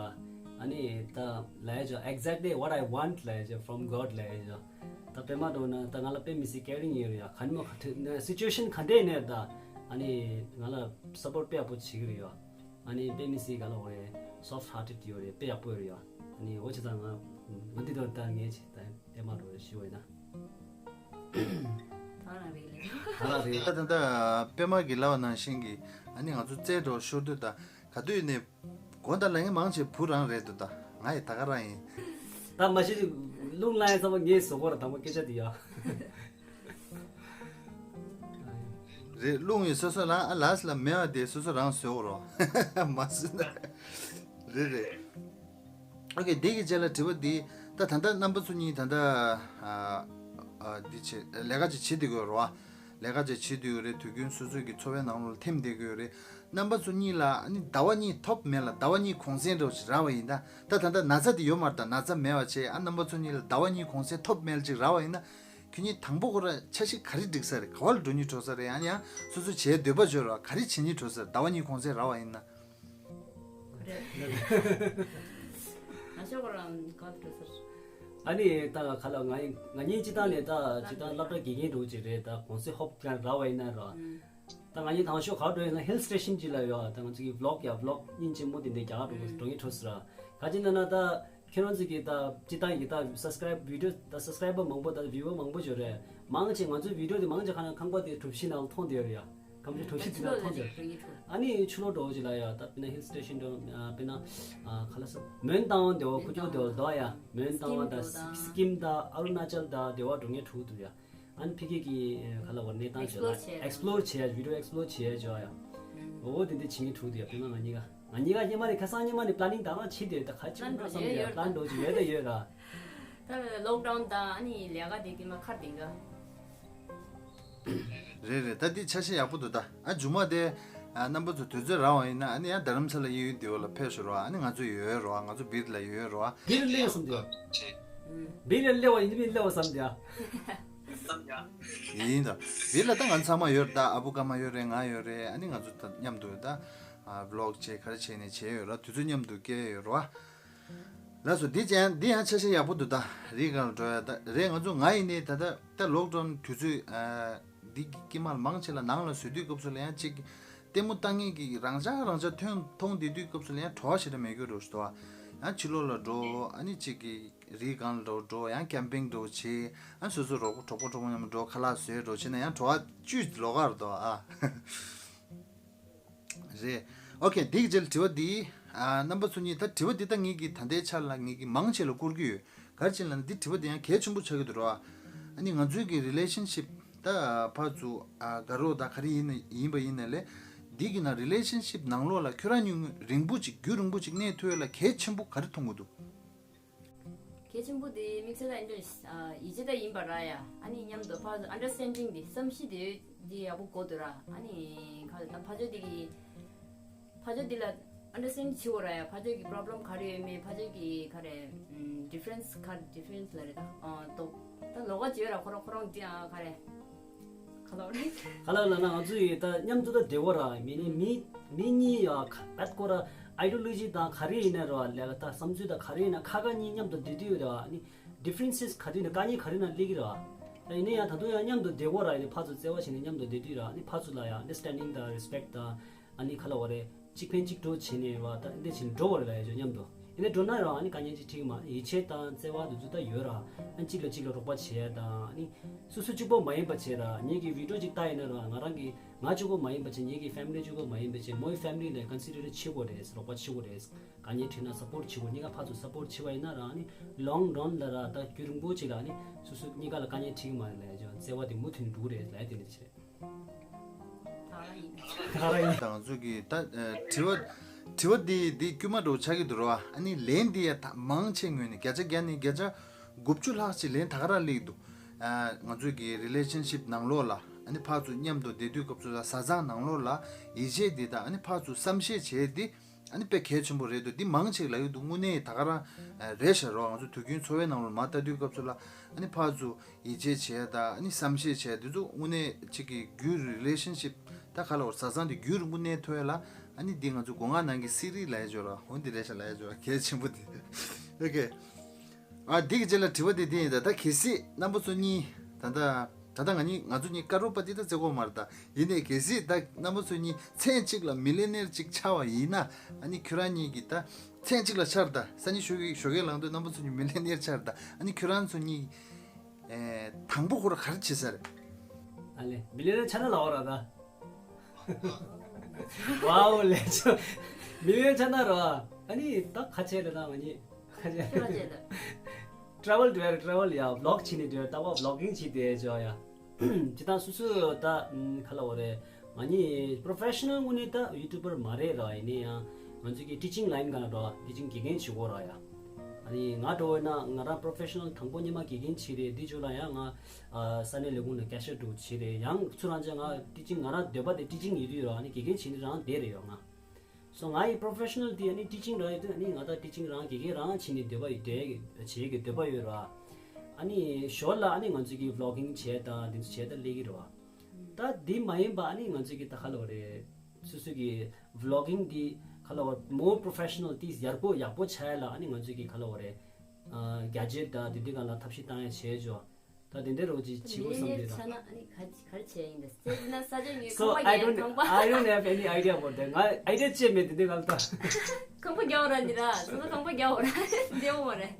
ཨ་ནི་ད་ལས་ཀྱང་exactly what I want ལས་ཀྱང་from God ལས་ཀྱང་། ད་པད་མ་འདྲ་བོ་ན་ད་ང་ལ་དཔེ་མི་སྲིད་caring ཡོད་རེད་ཡ། ག་ནི་མ་ག་དུས་situation ག་འདྲས་ནས་ད་ཨ་ནི་ང་ལ་support དཔེ་ཡག་པོ་བྱེད་ཀྱི་རེད་ཡ། ཨ་ནི་དཔེ་མི་སྲིད་ག་ལ་འོ་རེད། soft hearted ཡོད་རེད། དཔེ་ཡག་པོ་ཡོད་རེད་ཡ། ཨ་ནི་འོ་བྱས་ཙང་ང་ང་འདི་དོན་ད་ངས་བྱས་ད་པད་མ་འདྲ་བོ་ཞུ་བ་ཡིན་ན། ད་རང་རེད་ལས། ད་རང་རེད། ད་ད་ད་པད་མ་གིས་ལབ་པ་ནང་བཞིན་གྱི་ཨ་ནི་ང་ཚོ་རྩེད་འགྲོ་ཤོར་དུས་ད་ག་དུས་ནས་དགོན་ད་ལ་ངའི་མང་ཆེ་བུ་རང་རེད་འདུག་ད་ང་ཡི་ད་ག་རང་ཡིན། ད་མ་གཞི་རླུང་ལངས་ཡ་ཚང་མ་ངའི་བཟོ་བཀོད་ར་དང་པོ་སྐད་ཆ་དེ་ཡ། རེད། རླུང་ཡིན་སོ་སོ་ལ་ཨ་ལགས་ལ་མེད་པ་དེ་སོ་སོ་རང་བཟོ་དགོས་རོ། མ་བཟོས་ན། རེད་རེད། ཨོ་ཀེ། འདི་གི་རྗེས་ལ་དྲི་བ་འདི་ད་ད་ལྟ་རྣམ་པ་ཚོ་གཉིས་ད་ལྟ་ཨ་ཨ་འདི་བྱེད་ལས་ཀ་ཅིག་བྱེད་བསྡད་དགོས་རེད་བ། ལས་ཀ་ཅིག་བྱེད་བསྡད་ཡོད་རེད། དུས་རྒྱུན་སོ་སོའི་གི་འཚོ་བའི་ནང་ལོགས་ལ་འཐིམ་བསྡད་དགོས་ཡོད་རེད། རྣམ་པ་ཚོ་གཉིས་ལ་ཨ་ནི་ཟླ་བ་གཉིས་ཐོབ་མེད་ལ་ཟླ་བ་གཉིས་གུང་སེང་འདྲ་བོ་ཞིག་རག་པ་ཡིན་ད། ད་ད་ལྟ་ན་ཚ་དེ་ཡོད་མ་རེད་ད། ན་ཚ་མེད་པ་བྱས་ཨ་རྣམ་པ་ཚོ་གཉིས་ལ་ཟླ་བ་གཉིས་གུང་སེང་ཐོབ་མེད་ཅིག་རག་པ་ཡིན་ན། ཁྱོད་གཉིས་དང་པོ་ཁོ་ར་འཆར་གཞི་ག་རེ་སྒྲིག་ས་རེད། ག་བ་ལ་འགྲོ་སྙིང་བྲོ་ས་རེད། ཡང་ཡང་སོ་སོ་བྱེད་འདོད་པ་འབྱོར་བ་ག་རེ་བྱེད་སྙིང་བྲོ་ས་རེད། ཟླ་བ་གཉིས་གུང་སེང་རག་པ་ཡིན་ན། རེད། ང་ཤོག་རང་ག་བ་འགྲོ་ས་རེད། ཨ་ནི་ད་ག་ལ་ང་ང་གཉིས་སྤྱི་བཏང་ནས་ད་སྤྱི་བཏང་སློབ་གྲྭ་དགེ་རྒན་འགྲོ་གི་རེད། ད་གུང་སེང་ཧོབ་ཀྱང་རག་པ་ཡིན་ན་ར། ད་ང་གཉིས་དང་ཤོག་ག་བ་འགྲོ་ཡིན་ན་hill station ཅིག་ལ་ཡོད། ད་ང་ཚོ་གི་vlog ཡ་vlog སྙིང་རྗེ་མོ་དེ་འདྲའི་རྒྱ་གར་འགྲོ་འགྲོ་སྙིང་བྲོ་ས་ར། ག་ཅི་ན་ན་ད། ཁྱེད་རང་ཚོ་གིས་ད་སྤྱི་བཏང་གི་ད་subscribe video ད་subscriber མང་པོ་ད་viewer མང་པོ་ཡོད་རེད། མང་ཆེ་ང་ཚོའི་video དེ་མང་ཆེ་ཁ་ན་ཁང་པ་དེ་གྲུ་བཞི་ནང་མཐོང་བསྡད་ཡོད་རེད་ཡ། ཁང་པ་གྲུ་བཞི་དེ་ནང་མཐོང་བསྡད་ཡོད། ཨ་ནི་ཆུ་ལོག་འགྲོ་ཅིག་ལ་ཡ་ད་དཔེར་ན་hill station འགྲོ་དཔེར་ན་ག་ལ་སོ་མོན་རྟ་དབང་དེ་བ་ཁུ་ཅོ་དེ་བ་དོ་ཡ་མོན་རྟ་དབང་ད་སི་ཀིམ་ད་ཨ་རུ་ན་ཅལ་ད་དེ་བ་འགྲོ་ངེས་གྲུ་འདུག་ཡ། ཨ་ནི་ཕ་གི་གི་ག་ལ་བ་གནས་སྟངས་བྱས་ལ་explore བྱས་video explore བྱས་བྱས་ཡ། འོ་དེ་འདྲ་བྱེད་ངེས་གྲུ་འདུག་ཡ། དཔེར་ན་ང་གཉིས་ཀ་ང་གཉིས་ཀ་སྔོན་མ་ནས་ཁ་སང་སྔོན་མ་ནས་planning ད་རང་བྱེད་དེ་ད་ག་ཅི་plan འགྲོ་བསམ་ཡོད་ཡོད་plan འགྲོ་ཅིག་ཡོད་ད་ཡོད་ར། ད་lockdown ད་ཨ་ནི་ལས་ཀ་དེ་དེ་མ་ཁར་དེ་ག་རེད་རེད། ད་འདི་ཆ་ཤས་ཡག་པོ་འདུག་ད། ཨ་མཇུག་མ་དེ་ཨ་རྣམ་པ་ཚོ་དུས་ཚོད་རག་པ་ཡིན་ན་ཨ་ནི་ཡང་རྡ་རམ་ས་ལ་གཡས་གཡོན་དེ་བ་ལ་ཕེབས་ཤོག་རོགས། ཨ་ནི་ང་ཚོ་ཡོད་རོགས། ང་ཚོ་བིར་ལ་ཡོད་རོགས། བིར་སླེབས་སོང་དེ་བ། བིར་ལ་སླེབས་པ་ཡིན་མིན་སླེབས་པ་བསམ་དེ་ཨ། ཡིན་ད། བིར་ལ་ད་ང་ཚང་མ་ཡོད་རེད་ད། ཨ་བུ་ཀརྨ་ཡོད་རེད། ང་ཡོད་རེད། ཨ་ནི་ང་ཚོ་ད་མཉམ་དུ་ད་vlog བྱས་ག་རེ་བྱས་ནས་བྱས་ཡོད་ར། དུས་ཚོད་མཉམ་དུ་སྐྱེལ་ཡོད་རོགས། ལགས་སོ། འདི་ཅན་འདི་ཡང་ཆ་ཤས་ཡག་པོ་འདུག་ད། རི་སྒང་ལ་འགྲོ་ཡ་ད་རེད། ང་ཚོ་ང་ཡིན་ནའི་ད་ལྟ་ད་lockdown དུས་ཚོད་ཨ་འདི་དཀྱིལ་མ་ལ་མང་ཆེ་ལ་ནང་ལ་བཟོས་དུས་སྐབས་སུ་ལ་ཡང་ཅིག་ལྟད་མོ་ལྟ་མཁན་གྱི་རང་འཇགས་རང་འཇགས་ཐོན་མཐོང་བསྡད་དུས་སྐབས་སུ་ལ་ཡང་བྲོ་བ་ཞེ་དྲག་མེད་རྒྱུ་རོ་ཞིག་འདུག་ཨ། ཡང་ཕྱི་ལོགས་ལ་འགྲོ། ཨ་ནི་ཅིག་གི་རི་སྒང་ལ་འགྲོ་འགྲོ། ཡང་camping འགྲོ་བྱེད། ཨ་སོ་སོ་རོགས་གྲོགས་པོ་གྲོགས་མོ་མཉམ་དུ་འགྲོ། ཁ་ལག་བཟོས་འགྲོ་བྱེད་ན་ཡང་བྲོ་བ་བཅུད་ལོགས་ཀ་རེད་འདུག་ཨ། རེད། ཨོ་ཁེ། འདི་གི་རྗེས་ལ་དྲི་བ་འདི། ཨ་རྣམ་པ་ཚོ་གཉིས་ད་དྲི་བ་འདི་ད་ངེད་ཀྱིས་ད་ལྟའི་ཆར་ལ་ངེད་ཀྱིས་མང་ཆེ་ལ་བསྐུར་གྱི་ཡོད། ག་རེ་བྱས་ལབ་ན་འདི་དྲི་བ་འདི་ཡང་གལ་ཆེན་པོ་ཆགས་ཀྱི་འདུག་ར། ཨ་ནི་ང་ཚོའི་གི་relationship ད་ཕར་ཚུར་ཨ་དགའ་རོགས་ད་ག་རེ་ཡིན་ན་ཡིན་པ་ཡིན་ན་ལས། འདི་གི་ནང་relationship ནང་ལོགས་ལ་ཁྱོད་རང་ཉུང་ངུ་རིང་པོ་ཅིག་རྒྱུན་རིང་པོ་ཅིག་གནས་ཐུབ་ཡ་ལ་གལ་ཆེན་པོ་ག་རེ་མཐོང་གི་འདུག་གལ་ཆེན་པོ་དེ་དམིགས་བསལ་ལ་ཨེ་འདྲ་ཡིད་ཆེས་ད་ཡིན་པ་ར་ཡ། ཨ་ནི་མཉམ་དུ་ཕར་understanding དེ་བསམ་ཤེས་དེ་དེ་ཡག་པོ་དགོས་འདུག་ར། ཨ་ནི་ག་ད་ཕ་ཆོས་དེ་གི་ཕ་ཆོས་དེ་ལ་understand བྱེད་དགོས་ར་ཡ། ཕ་ཆོས་ཀྱི་problem ག་རེ་ཡོད་མེད། ཕ་ཆོས་ཀྱི་ག་རེ་difference ག་difference ལ་རེད་ད། ཨ་ཏོ་ད་ལོགས་ཀ་ཅིག་ཡོད་ར། ཁོ་རང་ཁོ་རང་དེ་ཨ་ག་རེ། ག་ལ་རེད། ག་ལ་ལབ་ན་ང་ཚོ་ཡི་ད་མཉམ་དུ་ད་བདེ་བོ་ར། མི་ནི་མི་མི་གཉིས་ཡ་ག་ད་ཁོ་ར་ideology དང་ག་རེ་ཡིན་ན་ར་ལས་ཀ་ད་བསམ་ཚུལ་དང་ག་རེ་ཡིན་ན་ཁ་ཁ་གཉིས་མཉམ་དུ་བསྡད་དུས་ཡོད་ར། ནི་differences ག་དུས་ནི་དཀའ་ངལ་ག་རེ་ན་སླེབས་ཀྱི་ར། ད་ཡིན་ན་ཡང་ད་དུང་ཡང་མཉམ་དུ་བདེ་བོ་ར། ཡིན་ནི་ཕར་ཚུར་བརྩེ་བ་བྱས་ནས་མཉམ་དུ་བསྡད་དུས་ར། ནི་ཕར་ཚུར་ལ་ཡང་understanding དང་respect དང་ཨ་ནི་ག་ལ་བ་རེད། གཅིག་ཕན་གཅིག་གྲོགས་བྱས་ནས་བ་ད་འདི་བྱས་ནས་འགྲོ་བ་རེད་ལ་ཡ་ཅོ་མཉམ་དུ། ཡིན་ནའི་འགྲོ་ན་རང་ཨ་ནི་དཀའ་ངལ་ཅིག་འཕྲད་ཀྱི་མ་རེད། ཡིད་ཆེས་དང་བརྩེ་བ་དེ་ཚོ་ད་ཡོད་ར། ཨ་ནི་གཅིག་ལ་གཅིག་ལ་རོགས་པ་བྱེད་ཡ་དང་ཨ་ནི་སོ་སོ་གཅིག་པོ་མ་ཡིན་པ་བྱེད་ར། ངེད་ཀྱི་བི་ཌིའོ་ཅིག་ལྟ་ཡིན་ན་ར་ང་རང་གི་ང་གཅིག་པོ་མ་ཡིན་པ་བྱེད། ངེད་ཀྱི་ཕེ་མི་ལི་གཅིག་པོ་མ་ཡིན་པ་བྱེད། མོའི་ཕེ་མི་ལི་ལ་ཀོན་སི་ཌར་བྱེད་དགོས་རེད། རོགས་པ་བྱེད་དགོས་རེད། དཀའ་ངལ་འཕྲད་ན་སབ་པོར་བྱེད་དགོས། གཉིས་ཀ་ཕར་ཚུར་སབ་པོར་བྱེད་པ་ཡིན་ན་ར་ཨ་ནི་ལོང་རོན་ལ་ར་ད་རྒྱུན་རིང་པོ་ཅིག་ལ་ཨ་ནི་སོ་སོ་གཉིས་ཀ་ལ་དཀའ་ངལ་འཕྲད་ཀྱི་མ་རེད་ལབ་ཡ་ཅིག་བརྩེ་བ་དེ་མུ་མཐུད་ནས་འགྲོ་གི་རེད་ལབ་ཡ་དེ་འདྲ་ཅིག་རེད། ད་ང་ཚོ་གི་ད་ཨ་དྲི་བ་དྲི་བ་འདི་འདི་དཀྱུས་མ་འདྲ་བོ་ཆགས་ཀྱི་འདུག་ར་བ། ཨ་ནི་ལན་འདི་ཡ་ད་མང་ཆེ་ངོས་ནས་བརྒྱ་ཆ་བརྒྱ་ནས་བརྒྱ་ཆ་དགུ་བཅུ་ལྷག་ཅིག་ལན་ད་ག་རང་སླེབས་ཀྱི་འདུག་ཨ་ང་ཚོ་གི་རི་ལེ་ཤན་ཤིབ་ནང་ལོགས་ལ་ཨ་ནི་ཕར་ཚུར་མཉམ་དུ་བསྡད་དུས་སྐབས་སུ་ལ་བཟའ་ཚང་ནང་ལོགས་ལ་ཡིད་ཆེས་འདི་དང་ཨ་ནི་ཕར་ཚུར་བསམ་ཤེས་བྱས་འདི་ཨ་ནི་དཔེ་གལ་ཆེན་པོ་རེད་འདུག་འདི་མང་ཆེ་ལབ་ཀྱི་འདུག་དངོས་གནས་ད་ག་རང་ཨ་རེད་ཤག་རོ། ང་ཚོ་དུས་རྒྱུན་འཚོ་བའི་ནང་ལོགས་མར་ལྟ་དུས་སྐབས་སུ་ལ་ཨ་ནི་ཕར་ཚུར་ཡིད་ཆེས་བྱས་དང་ཨ་ནི་བསམ་ཤེས་བྱས་འདི་ཚོ་དངོས་གནས་གཅིག་གི་རྒྱུད་རི་ལེ་ཤན་ཤིབ་ད་ག་ལ་བར་བཟའ་ཚང་དེ་རྒྱུན་རིང་པོ་གནས་ཐུབ་ཡ་ལ་ཨ་ནི་འདི་ང་ཚོ་སྒོ་ང་ནང་གི་སི་རི་ལབ་ཡ་ཅིག་ཡོད་ར། འོ་འདི་རེད་ཤག་ལབ་ཡ་ཅིག་ཡོད་ར། གལ་ཆེན་པོ་དེ། ཨོ་ཁེ། ཨ་འདི་གི་རྗེས་ལ་དྲི་བ་དེ་འདི་ཡིན། ད་ད་གལ་སྲིད་རྣམ་པ་ཚོ་གཉིས་ད་ད་ད་ད་ང་གཉིས་ང་ཚོ་གཉིས་ཀ་རོ་པ་ཏི་ད་བརྩི་གི་མ་རེད། ད་ཡིན་ནའི་གལ་སྲིད་ད་རྣམ་པ་ཚོ་གཉིས་མཚན་གཅིག་ལ་མི་ལི་ནེར་གཅིག་ཆགས་པ་ཡིན་ན་ཨ་ནི་ཁྱོད་རང་གཉིས་ཀྱིས་ད་མཚན་གཅིག་ལ་ཆགས་རེད། ད་སང་ཉིན་ཞོགས་ཀས་ཞོགས་ཀས་ལངས་དུས་རྣམ་པ་ཚོ་གཉིས་མི་ལི་ནེར་ཆགས་རེད། ད་ཨ་ནི་ཁྱོད་རང་ཚོ་གཉིས་ཨེ་དང་པོ་ཁོ་ར་ག་རེ་བྱེད་ས་རེད། ཨ་ལེ་མི་ལི་ནེར་ཆགས་ན་ལབ་ར་ད། ཝའོ་ལེ་ཆོ། མི་ལི་ཡོན་ཆགས་ན་རོ། ཨ་ནི་ད་ཁ་ཆེ་རེད་ད་ང་གཉིས། ཁ་ཆེ། ཁྱོད་ཁ་ཆེ་ད། ཊེ་ཝལ་འགྲོ་ཡ་རེད། ཊེ་ཝལ་ཡ་བི་ལོག་བྱེད་ནི་འགྲོ་ཡ། ད་བ་བི་ལོག་གིང་བྱེད་དེ་ཅོ་ཡ། ཅི་ད་སུ་སུ་ད་ཁ་ལ་འོ་རེད། ང་གཉིས་པོ་རོ་ཕེ་ཤ་ནལ་ངོས་ནས་ད་ཡུ་ཊུབ་པར་མ་རེད་ར། ཡིན་ནའི་ཡང་ང་ཚོ་གི་ཊི་ཅིང་ལའིན་ག་ལ་འགྲོ་བ། ཊི་ཅིང་དགེ་རྒན་བྱེད་དགོས་ར་ཡ། ཨ་ནི་ང་འགྲོ་བས་ན་ང་རང་པོ་རོ་ཕེ་ཤ་ནལ་དང་པོ་སྔོན་མ་དགེ་རྒན་བྱས་རེད། འདི་ཅོ་ལ་ཡང་ང་ས་གནས་ལས་ཁུངས་ནས་ཀེ་ཤི་ཡར་འགྲོ་བྱས་རེད། ཡང་ཚུར་རང་ཅག་ང་ཊི་ཅིང་ང་རང་འདོད་པ་དེ་ཊི་ཅིང་ཡིན་དུས་ར། ཨ་ནི་དགེ་རྒན་བྱེད་ནི་རང་བསྡད་རེད་ཡོད་ང་། སོ་ང་ཡི་པོ་རོ་ཕེ་ཤ་ནལ་དེ་ཨ་ནི་ཊི་ཅིང་རང་ཡིན་དུས་ཨ་ནི་ང་ད་ཊི་ཅིང་རང་དགེ་རྒན་རང་བྱེད་ནི་འདོད་པ་ཡོད། བསྡད་བྱེད་ཀྱི་འདོད་པ་ཡོད་ར། ཨ་ནི་ཞོར་ལ་ཨ་ནི་ང་ཚོ་གི་བི་ལོག་གིང་བྱས་དང་འདི་ཚོ་བྱས་ད་སླེབས་ཀྱི་རེད་བ། ད་འདི་མ་ཡིན་པ་ཨ་ནི་ང་ཚོ་གི་ད་ཁ་ལ་བ་རེད། སོ་སོ་གི་བི་ལོག་གིང་འདི་ཁ་ལ་བ་མོར་པོ་རོ་ཕེ་ཤ་ནལ་དེ་ཡག་པོ་ཡག་པོ་ཆགས་ཡ་ལ་ཨ་ནི་ང་ཚོ་གི་ཁ་ལ་བ་རེད། གེ་ཇེཊ་དང་དེ་འདྲའི་སྒང་ལ་ཐབས་ཤེས་བཏང་ཡ་བྱས་ཅོ། ད་དེ་འདྲའི་རོགས་ཅིག་བྱེད་དགོས་བསམ་གྱི་རེད། ཆ་ན་ཨ་ནི་ག་ག་རེ་བྱས་ཡིན་ད་ཟེར་ན་ས་ཆ་ཉོས། So ཁང་པ I རྒྱག don't ཁང་པ། I don't have any idea about that. ང་ཨའི་ཌི་ཡ་ཅི་མེད། དེ་འདྲའི་སྒང་ལ་ད། ཁང་པ་རྒྱག་ར་འདི་ར། སོ་སོ་ཁང་པ་རྒྱག་ར་འདི་འོ་མ་རེད།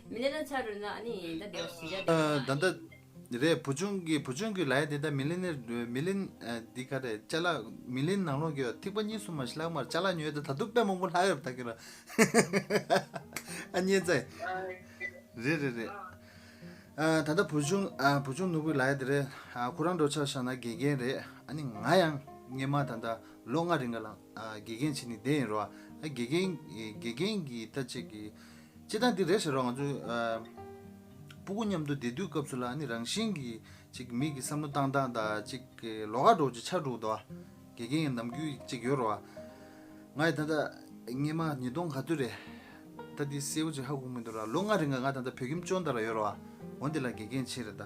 མི་ལི་ནེར་ཆགས་རུང་ན་ཨ་ནི་ད་འདི་བ་ཞི་བྱ་ཨ་ད་ལྟ་རེད། བུ་ཆུང་གི་བུ་ཆུང་གི་ལབ་ཡ་དེ་ད་མི་ལི་ནེར་མི་ལི་ཨ་འདི་ག་རེད། ཅ་ལག་མི་ལི་ནང་ལོགས་ཀྱི་ཐིགས་པ་གཉིས་གསུམ་མ་ཞིག་ལྷག་མར་ཅ་ལག་ཉོས་ཏེ་ད་དུང་དཔེ་མང་པོ་ལྷག་ཡོད་རེད། ད་ཁྱོད་ར་ཨ་ཉེ་ཚེ། རེད་རེད་རེད། ཨ་ད་ལྟ་བུ་ཆུང་ཨ་བུ་ཆུང་ནོར་བུས་ལབ་ཡ་དེ་རེད། ཨ་ཁོ་རང་འདྲ་བོ་ཆ་བཞག་ན་དགེ་རྒན་རེད། ཨ་ནི་ང་ཡང་སྔོན་མ་ད་ལྟ་ལོ་ལྔ་རིང་ག་ལ་ཨ་དགེ་རྒན་བྱས་ནས་བསྡད་ཡིན་རོ། ཨ་དགེ་རྒན་དགེ་རྒན་གྱི་ད་ཅིག་གི་སྤྱིར་བཏང་འདི་རེད་ཟེར་རོ། ང་ཚོ་ཨ་སྤུ་གུ་མཉམ་དུ་བསྡད་དུས་སྐབས་སུ་ལ་ཨ་ནི་རང་བཞིན་གྱིས་ཅིག་མི་གི་བསམ་བློ་བཏང་སྟངས་དང་ཅིག་གི་ལོགས་ཀ་འདྲ་བོ་ཅིག་ཆགས་འགྲོ་གི་འདུག་དགེ་རྒན་གྱི་ནམ་རྒྱུན་ཅིག་ཡོད་རོ། ང་ཡི་ད་ལྟ་སྔོན་མ་ཉིས་སྟོང་ག་དུས་རེད། ད་འདི་གསལ་པོ་ཅིག་ཧ་གོ་གི་མི་འདུག་ར། ལོ་ལྔ་རིང་ག་ང་ད་ལྟ་བོད་ཁྱིམ་སྐྱོང་བདག་ལ་ཡོད་རོ། འོ་འདི་ལ་དགེ་རྒན་བྱས་རེད་ད།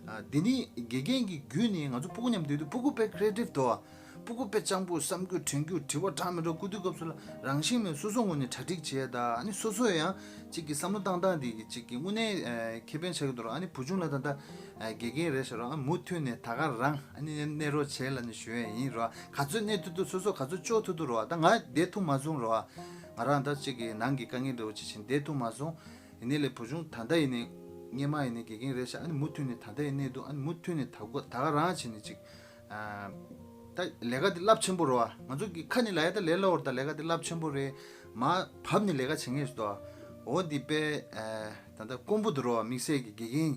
ཨ་འདི་ནི་དགེ་རྒན་གྱི་བརྒྱུད་ནས་ང་ཚོ་སྤུ་གུ་མཉམ་སྡོད་དུས་སྤུ་གུ་དཔེ་ཀི་རེ་ཊིབ་འདུག་སྤུ་གུ་དཔེ་སྤྱང་པོ། བསམ་རྒྱུ་དྲན་རྒྱུ་དྲི་བ་དྲང་མི་འགྲོ་བསྐུར་དུས་སྐབས་སུ་ལ་རང་བཞིན་མེད་སོ་སོ་ངོས་ནས་གྲ་སྒྲིག་བྱས་ད། ཨ་ནི་སོ་སོ་ཡང་གཅིག་གི་བསམ་བློ་བཏང་སྟངས་འདི་གཅིག་གི་དངོས་གནས་ཨ་ཁེ་ཕན་ཆགས་ཀྱི་འདུག་ར། ཨ་ནི་བུ་ཆུང་ལ་ད་ལྟ་ཨ་དགེ་རྒན་རེད་ཟེར་རོ། ཨ་མུ་མཐུད་ནས་ད་ག་རང་ཨ་ནི་གནས་རོགས་བྱས་ལབ་ནས་ཞུ་ཡས་ཡིན་རོ། ག་ཚོད་གནས་ཐུབ་ཐུབ་སོ་སོ་ག་ཚོད་ལྕོགས་ཐུབ་ཐུབ་རོ། ད་ང་བསྡད་ཐུབ་མ་སོང་རོ། ང་རང་ད་གཅིག་གི་ནང་གི་དཀའ་ངལ་འདྲ་བོ་ཅིག་བྱས་བསྡད་ཐུབ་མ་སོང་། ཡིན་ནའི་ལས་བུ་ཆུང་ད་ལྟ་ཡིན་ནའི་སྔོན་མ་ཡིན་ནའི་དགེ་རྒན་རེད་ཤག་ཨ་ནི་མུ་མཐུད་ནས་ད་ལྟ་ཡིན་ནའི་འདུག་ཨ་ནི་མུ་མཐུད་ནས་ད་ག་ད་ག་རང་བྱས་ནས་ཅིག་ཨ་ད་ལས་ཀ་འདི་རླབས་ཆེན་པོ་རེད་བ། ང་ཚོ་གི་ཁ་ནས་ལབ་ཡ་ད་ལས་སླ་བོ་རེད། ད་ལས་ཀ་འདི་རླབས་ཆེན་པོ་རེད། མར་བབས་ནས་ལས་ཀ་བྱེད་མཁན་ཞིག་འདུག་འོ་འདི་དཔེ་ཨ་ད་ལྟ་དཀོན་པོ་འདུག་རེད་བ། དམིགས་བསལ་གྱི་དགེ་རྒན་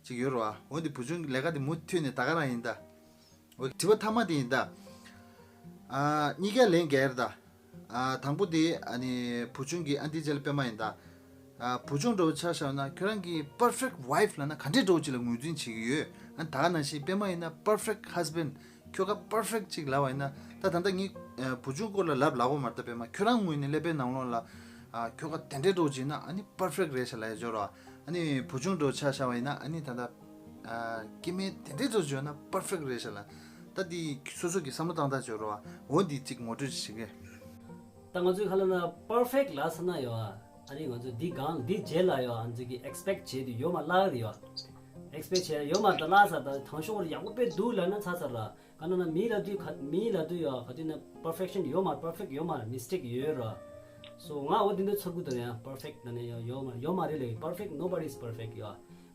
ཅིག་ཡོད་རེད་བ། འོ་འདི་བུ་ཆུང་གི་ལས་ཀ་འདི་མུ་མཐུད་ནས་ད་ག་རང་ཡིན་ད། འོ་དྲི་བ་མཐའ་མ་དེ་ཡིན་ད། ཨ་གཉིས་ཀ་ལན་རྒྱག་ཡ་རེད་ད། ཨ་དང་པོ་དེ་ཨ་ནི་བུ་ཆུང་གི་ཨ་འདི་རྗེས་ལ་པད་མ་ཡིན་ད། ཨ་བུ་ཆུང་འདྲ་བོ་ཆ་བཞག་ན་ཁྱོད་རང་གི་པར་ཕེག་ཝའིཕ་ལབ་ན་ག་འདྲས་འདྲ་བོ་ཅིག་ལ་ངོས་འཛིན་བྱེད་ཀྱི་ཡོད། ཨ་ད་ག་ནང་བཞིན་པད་མ་ཡིན་ན་པར་ཕེག་ཧས་བྷེན་ཁྱོད་ཀ་པར་ཕེག་ཅིག་ལབ་པ་ཡིན་ན། ད་ད་ལྟ་ངས་ཨ་བུ་ཆུང་སྐོར་ལ་ལབ་ལབ་པ་མ་རེད་ད། པད་མ་ཁྱོད་རང་ངོས་ནས་ཀླད་པའི་ནང་ལོགས་ལ་ཨ་ཁྱོད་ཀ་དེ་འདྲས་འདྲ་བོ་ཅིག་ཡིན་ན་ཨ་ནི་པར་ཕེག་རེད་ཤག་ལབ་ཡ་ཅིག་ཡོད་རེད་བ། ཨ་ནི་བུ་ཆུང་འདྲ་བོ་ཆ་བཞག་པ་ཡིན་ན་ཨ་ནི་ད་ལྟ་ཨ་སྐྱེ་དམན་དེ་འདྲས་ཚོ་བརྗོད་ན་པར་ཕེག་རེད་ཤག་ལ། ད་འདི་སོ་སོ་གི་བསམ་བློ་བཏང་སྟངས་བརྗོད་རོགས་ཨ། འོ་འདི་གཅིག་ངོ་སྤྲོད་ཅིག་བྱེད་གི། ད་ང་ཚོའི་ཁ་ལ་ན་པར་ཕེག་ལབ་ས་ན་ཡོད་ཨ། ཨ་ནི་ང་ཚོ་འདི་གང་འདི་རྗེས་ལ་ཡོད་ཨ། ང་ཚོ་གི་ཨེག་སི་པེག་བྱེད་དུ་ཡོད་མ་ལག་རེད་ཡོད་ཨ། ཨེག་སི་པེག་བྱེད་ཡོད་མ་ད་ལག་ས། ད་དང་ཤོག་ཡག་པོ་དཔེ་འདུག་ལབ་ན་ཚར་ཚར་ར། ག་ན་ན་མི་ལ་དུས་ག་མི་ལ་དུས་ཡོད་ག་དུས་ན་པར་ཕེག་ཤན་ཡོད་མ་པར་ཕེག་ཡོད་མ་མི་སི་ཊེག་ཡོད་ར། སོ་ང་འོ་དེ་འདྲ་ཚོར་གི་འདུག་ཡ། པར་ཕེག་ལབ་ནས་ཡོད་ཡོད་མ་ཡོད་མ་རེད་ལེ། perfect, nobody is perfect. ཡ་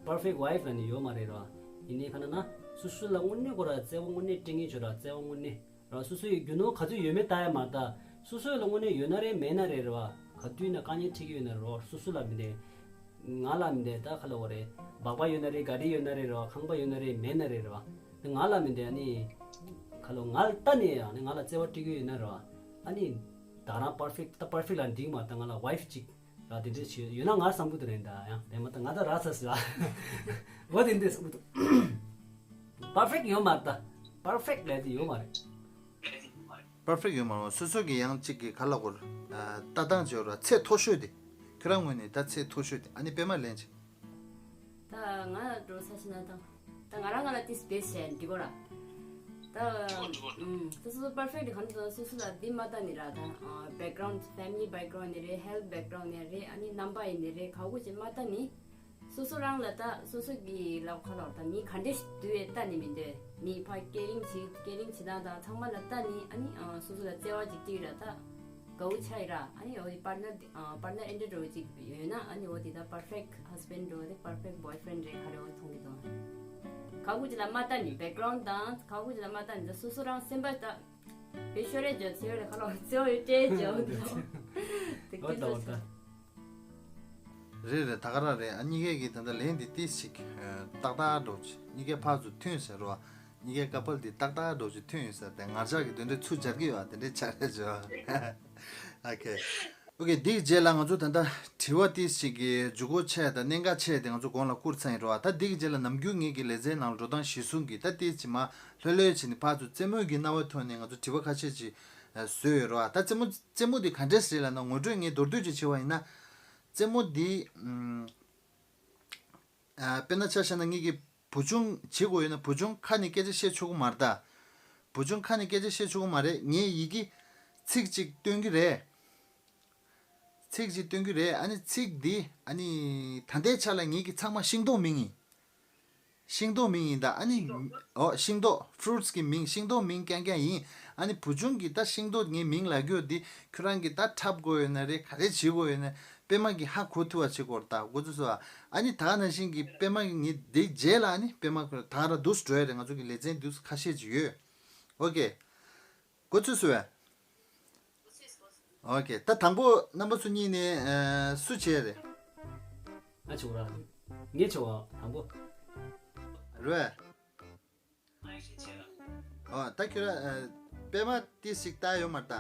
པར་ཕེག་ཝའིཕ་ལབ་ནས་ཡོད་མ་རེད་ར། ཡིན་ནའི་ཁ་ན་ན་སོ་སོ་ལ་དངོས་གནས་ཁོ་ར་བརྩེ་བ་དངོས་གནས་སྤྲད་མཁན་ཅིག་ར། བརྩེ་བ་དངོས་གནས་ར། སོ་སོ་ཡི་རྒྱུ་ནོར་ག་ཚོད་ཡོད་མེད་ལྟ་ཡ་མ་རེད་ད། སོ་སོ་ལ་དངོས་གནས་ཡོད་ན་རེད་མེད་ན་རེད་ར། ག་དུས་ན་དཀའ་ངལ་འཕྲད་ཀྱི་ཡོད་ན་ར། སོ་སོ་ལ་མི་འདྲ། ང་ལ་མི་འདྲ་ད་ག་ལབ་དགོས་རེད། སྦག་སྦག་ཡོད་ན་རེད། ག་རེ་ཡོད་ན་རེད་ར། ཁང་པ་ཡོད་ན་རེད་མེད་ན་རེད་ར། ང་ལ་མི་འདྲ་ནི། ཁ་ལོ་ང་ལ་ལྟ་ནས་ཡང་ནི་ང་ལ་བརྩེ་བ་སྤྲད་ཀྱི་ཡོད་ན་ར། ཨ་ནི། ད་རང་པར་ཕེག་ད་པར་ཕེག་ལ་འགྲིག་མ་ད་ང་ལ་ཝའིཕ་གཅིག་ར་དེ་འདྲས་བྱེད་ཡོད་ན་ང་བསམ་གི་འདུག་རེད་ད། ཡང་དེ་མ་ད་ང་ད་ར་ཚ་ཟེར་བ། འོ་དེ་འདྲས་བསམ་གི་འདུག་པར་ཕེག་ཡོད་མ་ད། པར་ཕེག་ལས་དེ་ཡོད་མ་རེད། པར་ཕེག་ཡོད་མ་རེད། སོ་སོ་གི་ཡང་གཅིག་གི་ག་ལ་གོ་ལྟ་སྟངས་བྱེད་ར་ཚད་མཐོ་ཤོས་དེ། ཁྱོད་རང་ངོས་ནས་ད་ཚད་མཐོ་ཤོས་དེ་ཨ་ནི་པད་མ་ལན་ཅིག་ད་ང་འགྲོ་ས་ཕྱིན་ན་དང་། ད་ང་རང་ང་ལ་ཏིས་བེས་བྱས་འགྲིག་གོ་ར། ད་ཨུམ། སོ་སོ་པར་ཕེག་གང་དུ་སོ་སོ་ལ་འདི་མ་ལྟ་ནི་ར་ད། background, family background ནི་རེད། health background ནི་རེད། ཨ་ནི་རྣམ་པ་ཡིན་ནི་རེད། ག་གུ་ཅིག་མ་ལྟ་ནི། སོ་སོ་རང་ལ་ད་སོ་སོ་གི་ལབ་ཁ་ལོག་ད་མི་ག་འདྲས་ཞིག་འདུག་ཡས་ལྟ་ནི་མི་འདོད། མི་ཕ་ཀེ་རིང་བྱེད་ཀེ་རིང་བྱེད་སྟངས་དང་ཚང་མ་ལ་ལྟ་ནི། ཨ་ནི་སོ་སོ་ལ་བརྩེ་བ་ཅིག་སྤྲད་ར་ད། དགའ་བོ་ཆགས་ཡིན་ར། ཨ་ནི་འོ་དེ་པར་ནར་དེ་པར་ནར་ཨེ་འདྲ་འགྲོ་ཅིག་ཡོད་ན་ཨ་ནི་འོ་དེ་ད་པར་ཕེག་ཧས་བྷེན་ཌི་འགྲོ་དེ་པར་ཕེག་བྷོའི་ཕེ་རེན་ཌི་རེད་ག་རེ་འོ་མཐོང་གི་འདུག་ག་གུ་ཅི་ལ་མ་ལྟ་ནི་བེག་གྷ་རའུན་ཌི་དང་ག་གུ་ཅི་ལ་མ་ལྟ་ནི་ད་སོ་སོ་རང་སེམས་པ་ད་བེ་ཤོ་རེ་ཇོ་ཚེ་ཡོད་རེད་ག་ལོ་ཚེ་ཡོད་ཏྲེ་ཇོ་འདུག་དེ་ཀི་ལོ་ཆ། རེད་རེད་ད་ག་རང་རེད། ཨ་གཉིས་ཀས་ཀྱི་ད་ལྟ་ལན་འདི་ཏིས་ཞིག་ཏག་ཏག་འགྲོ་ཅི་གཉིས་ཀས་ཕར་ཚུར་ཐོན་ཟེར་རོ། གཉིས་ཀའི་ཀ་པལ་འདི་ཏག་ཏག་འགྲོ་ཅི་ཐོན་ཡོད་ས་དེ་ངར་ལྕགས་ཀྱི་དོན་དེ་ཚུར་སྦྱར་གི་ཡོད་དེ་འདྲའི་ཆ་རེ་བྱོས། ཨོ་ཁེ། ཨོ་ཁེ་འདིའི་རྗེས་ལ་ང་ཚོ་ད་ལྟ་དྲི་བ་ཏིས་ཞིག་གི་འཇུག་སྒོ་ཆེ་དང་གནད་འགག་ཆེ་དེ་ང་ཚོ་གོང་ལ་བསྐུར་ཚར་ཡིན་རོ། ད་འདི་གི་རྗེས་ལ་ནམ་རྒྱུན་ངེད་ཀྱི་ལེ་ཚན་ནང་ལ་འགྲོ་སྟངས་གཞིར་བཟུང་གི་ད་ཏིས་ཅི་མ་ལྷོད་ལྷོད་བྱས་ནས་ཕར་ཚུར་རྩེད་མོ་གི་རྣ་བའི་ཐོག་ནས་ང་ཚོ་དྲི་བ་ཁ་ཤས་ཅིག་བཟོས་ཡོད་རོ། ད་རྩེད་མོ་རྩེད་མོ་འདི་ག་འདྲས་རེད་ལབ་ན་ངོ་སྤྲོད་ངས་མདོར་བསྡུས་ཅིག་བྱས་པ་ཡིན་ན། རྩེད་མོ་འདི་ཨམ། ཨ། དཔེར་ན་ཆ་བཞག་ན་ངེད་ཀྱི་བུ་ཆུང་བྱེད་དགོས་ཡོད་ན་བུ་ཆུང་ཁ་ནས་སྐད་ཆ་བཤད་ཆོག་གི་མ་རེད་ད། བུ་ཆུང་ཁ་ནས་སྐད་ཆ་བཤད་ཆོག་གི་མ་རེད། ངས་ཡི་གེ་ཚིག་གཅིག་སྟོན་གྱི་རེད། ཚིག་གཅིག་སྟོན་གྱི་རེད། ཨ་ནི་ཚིག་འདི་ཨ་ནི་ད་ལྟའི་ཆ་ལ་ངེད་ཀྱི་ཚང་མ་ཤིང་ཏོག་མིང་ཡིན། ཤིང་ཏོག་མིང་ཡིན་ད་ཨ་ནི། ཨོ་ཤིང་ཏོག་ཕུ་རུ་ཊི་སི་གི་མིང་ཤིང་ཏོག་མིང་རྐྱང་རྐྱང་ཡིན། ཨ་ནི་བུ་ཆུང་གིས་ད་ཤིང་ཏོག་ངའི་མིང་ལབ་རྒྱུ་འདི་ཁྱོད་རང་གིས་ད་འཁྲབ་དགོས་ཡོད་ན་རེད་ག་རེ་བྱེད་དགོས་ཡོད་ན་པད་མ་གིས་ཧ་གོ་ཐུབ་པ་བྱེད་དགོས་རེད་ད་འགོ་ཚུགས་སོ། ཨ་ནི་ད་ག་ནང་བཞིན་གྱི་པད་མ་གིས་ངས་འདི་རྗེས་ལ་ཨ་ནི་པད་མ་ཁོ་ད་ག་ར་འདུག་སེ་འགྲོ་ཡ་རེད། ང་ཚོ་གི་ལེ་ཚན་འདུག་སེ་ཁ་ཤས་ཅིག་ཡོད། ཨོ་ཁེ། འགོ་ཚུགས་སོ་བས། ཨོ་ཁེ། ད་དང་པོ་རྣམ་པ་ཚོ་གཉིས་ནས་ཨ། སུ་བྱས་རེད། ང་བྱས་ར། ངས་བྱས་བ་དང་པོ། རེད། ཨོ་ད་ཁྱོད་ར་ཨ། པད་མ་ཏིས་ཞིག་ལྟ་ཡོད་མ་ལྟ།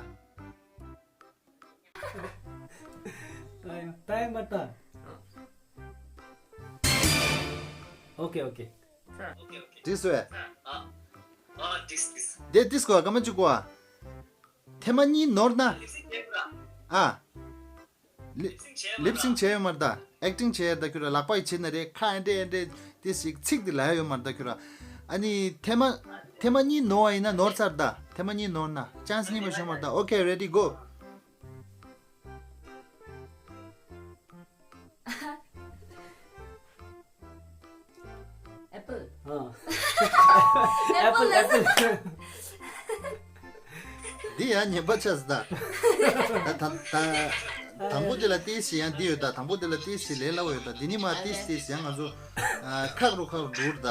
ལྟ་ཡོད་མ་ལྟ། ཨོ་ཁེ་ཨོ་ཁེ། འགྲིག་སོང་ཨེ། དེ་ཏིས་གོ་སྐར་མ་གཅིག་གོ་ཨ། ཐེངས་མ་གཉིས་ནོར་ན། ཨ། ལི་ལིབ་སིང་བྱས་ཡོད་མ་རེད་ད། ཨེག་ཊིང་བྱས་ཡོད་ད། ཁྱོད་ར་ལག་པ་ཡིས་བྱེད་ན་རེད། ཁ་ཨེ་འདྲས་ཨེ་འདྲས་དེ་ཞིག་ཚིག་དེ་ལབ་ཡ་ཡོད་མ་རེད་ད་ཁྱོད་ར། ཨ་ནི་ཐེངས་མ་ཐེངས་མ་གཉིས་ནོར་བ་ཡིན་ན་ནོར་ཚར་ད། ཐེངས་མ་གཉིས་ནོར་ན་ཅན་སི་གཉིས་པ་བྱུང་མ་རེད་ད། ཨོ་ཁེ་རེ་ཌི་གོ། ཨེ་པལ། ཨ། ཨེ་པལ་ཨེ་པལ། འདི་ཡང་ཉན་པ་ཆགས་སོང་ད། ད་ད་ད་དང་པོ་དེ་ལ་ཏིས་ཞིག་ཡང་འདི་ཡོད་ད། དང་པོ་དེ་ལ་ཏིས་ཞིག་ལས་སླ་བོ་ཡོད་ད། འདི་ནི་མ་ཏིས་ཏིས་ཡང་ང་ཚོ་ཨ། ཁག་རུ་ཁག་རུ་འགྲོ་རུ་ད།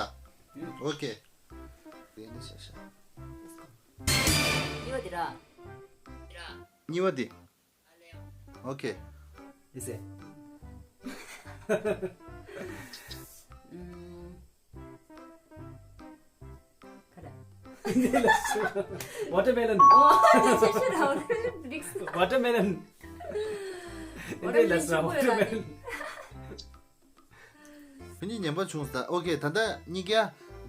ཨོ་ཁེ། དེ་ནི་ཤ་ཤ། གཉིས་པ་དེ་ར། གཉིས་པ་དེ། ཨོ་ཁེ། ཨི་སེ། ཨུམ། ག་རེ། ཝ་ཊར་མེ་ལོན། ཨོ། ཤེས་ཤེས་ར་ཝ་ཊར་མེ་ལོན། ཝ་ཊར་མེ་ལོན། ཝ་ཊར་མེ་ལོན། ཝ་ཊར་མེ་ལོན། ཁྱོད་གཉིས་ཉན་པ་བྱུང་སོང་ད། ཨོ་ཁེ། ད་ལྟ་གཉིས་ཀ་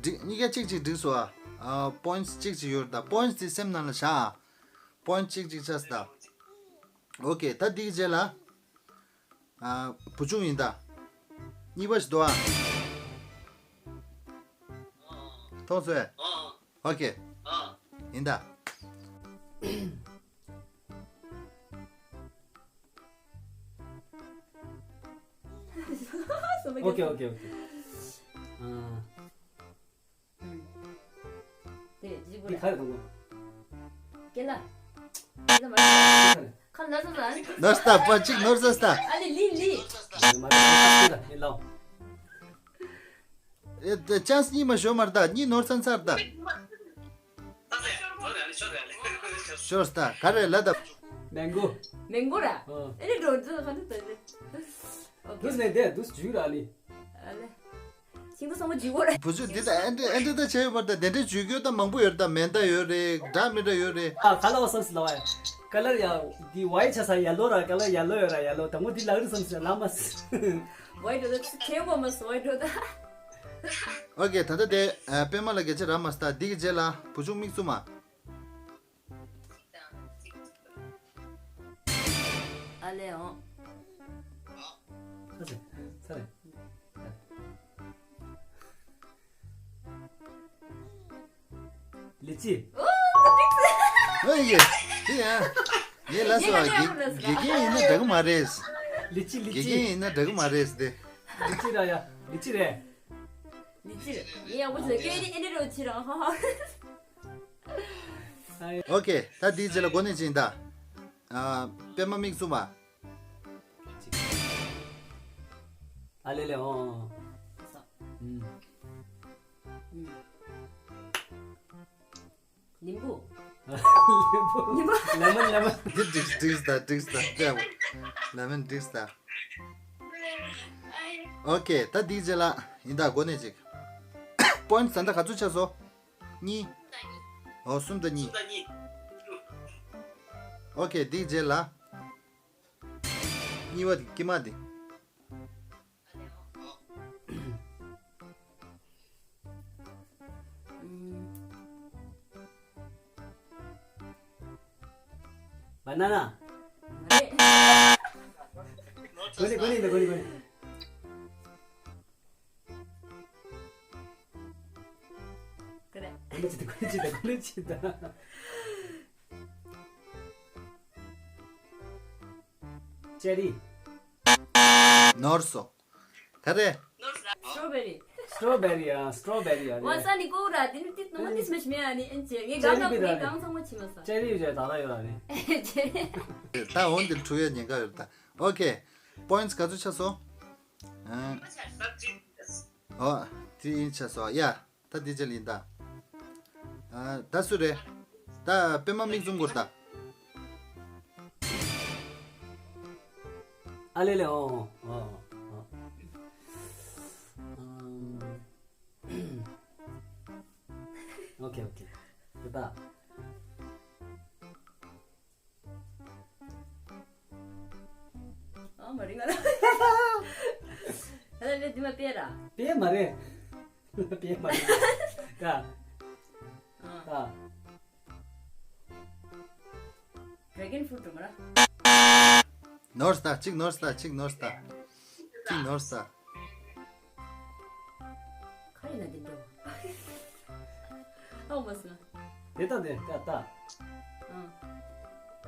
འགྲིག་གཉིས་ཀ་གཅིག་གཅིག་འགྲིག་སོང་ཨ། ཨ། པོ་ཡིན་ཊི་གཅིག་གཅིག་ཡོད་རེད་ད། པོ་ཡིན་ཊི་དེ་སེམས་ནང་ལ་བཞག་ཨ། པོ་ཡིན་ཊི་གཅིག་གཅིག་ཆགས་སོང་ད། ཨོ་ཁེ། ད་འདི་གི་རྗེས་ལ། ཨ། བུ་ཆུང་ཡིན་ད། གཉིས་པ་ཞིག་འདུག་ཨ། མཐོང་སོང་ཨེ། ཨོ་ཁེ། ཡིན་ད། ཨོ་ཁེ་ཨོ་ཁེ་ཨོ་ཁེ། ཨ། དེ་ཇི་བོ་འདི་ལ། ག་རེ་དང་པོ། ཀེ་ལ། ཀེ་ལ་མ་རེད། ཁ་ལ་ས་ས། ནོར་སྟ་པ་གཅིག་ནོར་ས་སྟ། ཨ་ལེ་ལི་ལི། མ་རེད་ལ། ཨེ་ད་ཅན་སི་གཉིས་མ་ཤོར་མ་རེད་ད། གཉིས་ནོར་ཚར་ཚར་ད། ཤོར་སྟ་ག་རེ་ལ་ད། མེང་གོ། མེང་གོ་ར། ཨ། ཨེ་ནི་འགྲོ་འདི་ག་འདི་ད་ནི། དུས་ནས་དེ་དུས་ཇུས་ར་ལི། ཨ་ལེ། ཤིང་ཏོག་ཚང་མ་འཇུས་གོ་ར། བུ་ཆུ་འདི་ད་ཨེ་འདྲ་ཨེ་འདྲ་ད་བྱས་ཡོད་པ་ད། དེ་འདྲའི་འཇུས་རྒྱུ་ད་མང་པོ་ཡོད་རེད་ད། མེ་མདའ་ཡོད་རེད། འདྲ་མི་འདྲ་ཡོད་རེད། ཨ་ག་ལ་བ་སམ་སི་ལ་བ་ཡ། ཀ་ལར་ཡ། འདི་ཝའི་ཆ་ས་ཡེ་ལོ་ར། ཀ་ལར་ཡེ་ལོ་ཡོད་ར། ཡེ་ལོ་དང་པོ་འདི་ལག་རི་སམ་སི་ལ་མ་སི། ཝའི་འགྲོ་ད་ཁྱེད་གོ་མ་སི་ཝའི་འགྲོ་ད། ཨོ་ཀེ། ད་ལྟ་དེ་ཨ་པད་མ་ལ་སྐད་ཆ་རག་མ་སི་ད། འདི་གི་རྗེས་ལ་བུ་ཆུང་མིག་བཙུམ་མ། ཨ་ལེ་ཨོ། ཚ་རེད། ཚ་རེད། ལི་ཅི། ཨོ་ཡེ། དེ་ཡ། ངས་ལ་སོ་ཨ། དགེ་དགེ་རྒན་ཡིན་ན་འགྲིག་གི་མ་རེད། ལི་ཅི་ལི་དགེ་ཅི། རྒན་ཡིན་ན་འགྲིག་གི་མ་རེད་དེ། ལི་ཅི་ར་ཡ། ལི་ཅི་རེད། ལི་ཅི་རེད། ངས་ཡག་པོ་བྱས། སྐད་རིགས་ཨེ་འདྲ་རོ་ཆི་རང་ཧ་ཧ། ཨོ་ཀེ། ད་དེའི་རྗེས་ལ་འགོ་ནས་ཅིག་ཡིན་ད། ཨ། པད་མ་མིག་བཙུམ་པ། ཨ་ལེ་ལེ་ཨོ། ཨོ། ཨུམ། ཨུམ། ལིམ་བུ། ལིམ་བུ། ལིམ་བུ། ལེ་མོན། ལེ་མོན། འདི་འགྲིག་འགྲིག་ད། འགྲིག་ད། ལེ་མོན་འགྲིག་ད། ཨོ་ཀེ། ད་དེའི་རྗེས་ལ་ཡིན་ད། འགོ་ནས་ཅིག་པོ་ཡིན་ཊི་ད་ལྟ་ག་ཚོད་ཆགས་སོང་། གཉིས། ཨོ་གསུམ་དང་གཉིས། ཨོ་ཀེ། འདིའི་རྗེས་ལ། གཉིས་པ་དེ་དཀྱིལ་མ་དེ། བ་ན་ན། མ་རེད། གོ་ནི་གོ་ནི་གོ་ནི་གོ་ནི། ག་རེ། གོ་ནི་ཅི་ད། གོ་ནི་ཅི་ད། གོ་ནི་ཅི་ད། ཅེ་རི། ནོར་སོང་། ག་རེ། སི་ཊོ་བེ་རི། སི་ཊོ་བེ་རི་ཡ། སི་ཊོ་བེ་རི་ཡ། ཝ་ས་ནི་ཀོ་ར། དེ་ནི་ཏིས་ནོ་ཏིས་མེ་ཤི་མེ་ཨ་ནི་ཨན་ཅེ། ངས་གང་གང་ངས་གང་ཚང་མ་ཆི་མ་ས། ཅེ་རི་ཡོད་ད་ལ་ཡོད་ལ་ནི། ཅེ་རི། ད་འོན་ཏེ་འཁྲུ་ཡ་ཉེན་ཁ་ཡོད་ད། ཨོ་ཀེ། པོ་ཡིན་ཊི་ག་ཚོད་ཆགས་སོང་། ཨ། ཨོ། ཐི་ཡིན་ཆགས་སོང་ཡ། ད་འདི་ཅི་ལ་ཡིན་ད། ཨ། ད་སུ་རེད། ད་པད་མ་མིག་བཙུམ་དགོས་ད། ཨ་ལེ་ལེ་ཨོ་ཨོ་ཨོ་ཨོ། ཨོ་ཁེ་ཨོ་ཁེ། ད་ད། ཨ་མ་རིང་ང་ལ། ཨ་ལེ་འདི་མ་པེ་ར། པེ་མ་རེད། པེ་མ་རེད། ད། ཨ། ད། ཌེ་གོན་ཕུ་རུ་ཊི་མ་ར། ནོར་སྟ་གཅིག་ནོར་སྟ་གཅིག་ནོར་སྟ་གཅིག་ནོར་སྟ། ག་རེ་ན་དེ་འདྲ། ཨོ་མ་སོང་། དེ་ལྟ་དེ་ལྟ་ལྟ།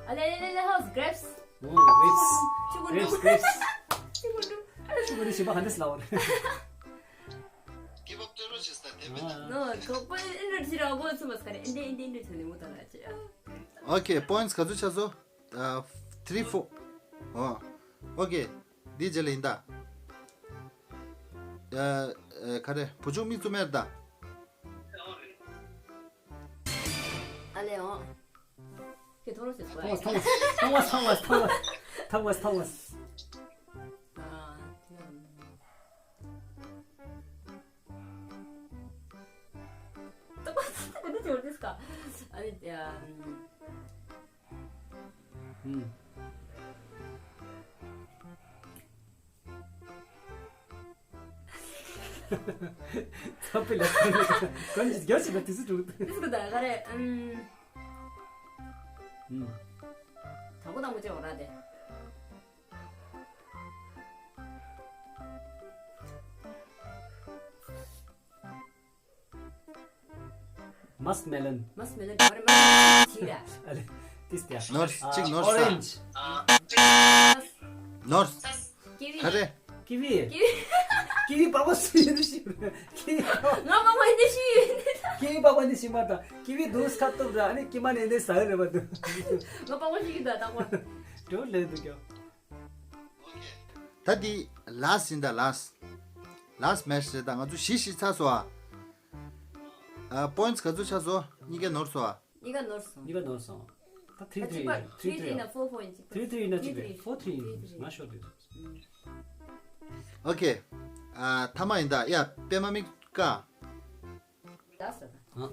ཨ་ལེ་ལེ་ལེ་ལེ་ཧོས་གྲེབ་སི། ཨོ་གྲེབ་སི། ཆུ་གུ་གྲེབ་སི་གྲེབ་སི། ཆུ་གུ་གྲེབ་སི། ཆུ་གུ་གྲེབ་སི་ཞིམ་པ་ག་འདྲ་སེ་ལབ་པ་རེད། ནོ་ཁོ་ཁོ་ཨིན་ར་ཅི་ར་གོ་ཚུ་མ་སྐར་ཨིན་དེ་ཨིན་དེ་ཨིན་དེ་ཚུ་ནི་མོ་ད་ར་ཅི། ཨོ་ཁེ། པོ་ཡིན་ཊི་ག་ཚོད་ཆགས་སོང་། ཨ། ཐི་རི་ཕོར། ཨོ། ཨོ་ཁེ། འདི་རྗེས་ལ་ཡིན་ད། ཨ། ཨ། ག་རེ། བུ་ཆུང་མིག་བཙུམ་མེད་ད། ཨ་ལེ་ཨོ། ཁྱེད་ཐོང་རོ་ཟེར་སོང་། ཐོང་མ་སོང་། ཐོང་མ་སོང་། ཐོང་མ་སོང་། ཐོང་མ་སོང་། ཨ། ཐོང་མ་སོང་། ཏོག་ཙམ་ཁོ་ན་ཅོར་དིས་ཀ། ཨ་ནི། ཨམ། ཨུམ། ཚ་པི་ལ་ཀོན་ཅི་རྒྱ་ཆེ་བ་དུས་སུ་འགྲོ། དིས་ཀ་ད་ག་རེ། ཨམ། ཨུམ། དང་པོ་དང་པོ་ཅོག་ར་དེ། མཱསྐ་མེ་ལོན། མཱསྐ་མེ་ལོན་ག་རེ། མཱསྐ་མེ་ལོན་ཅི་ར། ཨ་ལེ། ཏིས་ཏེ། ནོར་སི་གཅིག་ནོར་སི། ཨོ་རེན་ཇི། ནོར་སི། ཀི་ཝི། ག་རེ། ཀི་ཝི། ཀི་ཝི། ཀི་ཝི་པགས་པ་སུ་ཡིན་ནི་ཤི། ཀི་ཝི། ང་པགས་པ་ཡིན་ནི་ཤི་ཡིན། ཀི་ཝི་པགས་པ་ནི་ཤི་མ་ད། ཀི་ཝི་དུས་ཁ་ཐུབ་ར། ཨ་ནི་ཀི་མ་ནི་ནི་ཟ་ཡི་རེད་པ་དུ། ང་པགས་པ་ཤི་གི་ད་ད་པ། འགྲོ་ལེ་འདུག་ཀྱང་། ད་འདི་last ཡིན་ད། last last match རེད་ད། ང་ཚོ་བཞི་བཞི་ཚར་སོང་ཨ། ཨ། points ག་ཚོད་ཆགས་སོང་། གཉིས་ཀ་ནོར་སོང་ཨ། གཉིས་ཀ་ནོར་སོང་། གཉིས་ཀ་ནོར་སོང་། ད་three three three three ཡིན་ན་four point ཅིག three three ཡིན་ན་གཅིག་རེད། four three ཡིན། མ་ཤོར་དུས། ཨ། ཐ་མ་ཡིན་ད། ཡ། པད་མ་མིག་ཀ་ལ་ས་ད།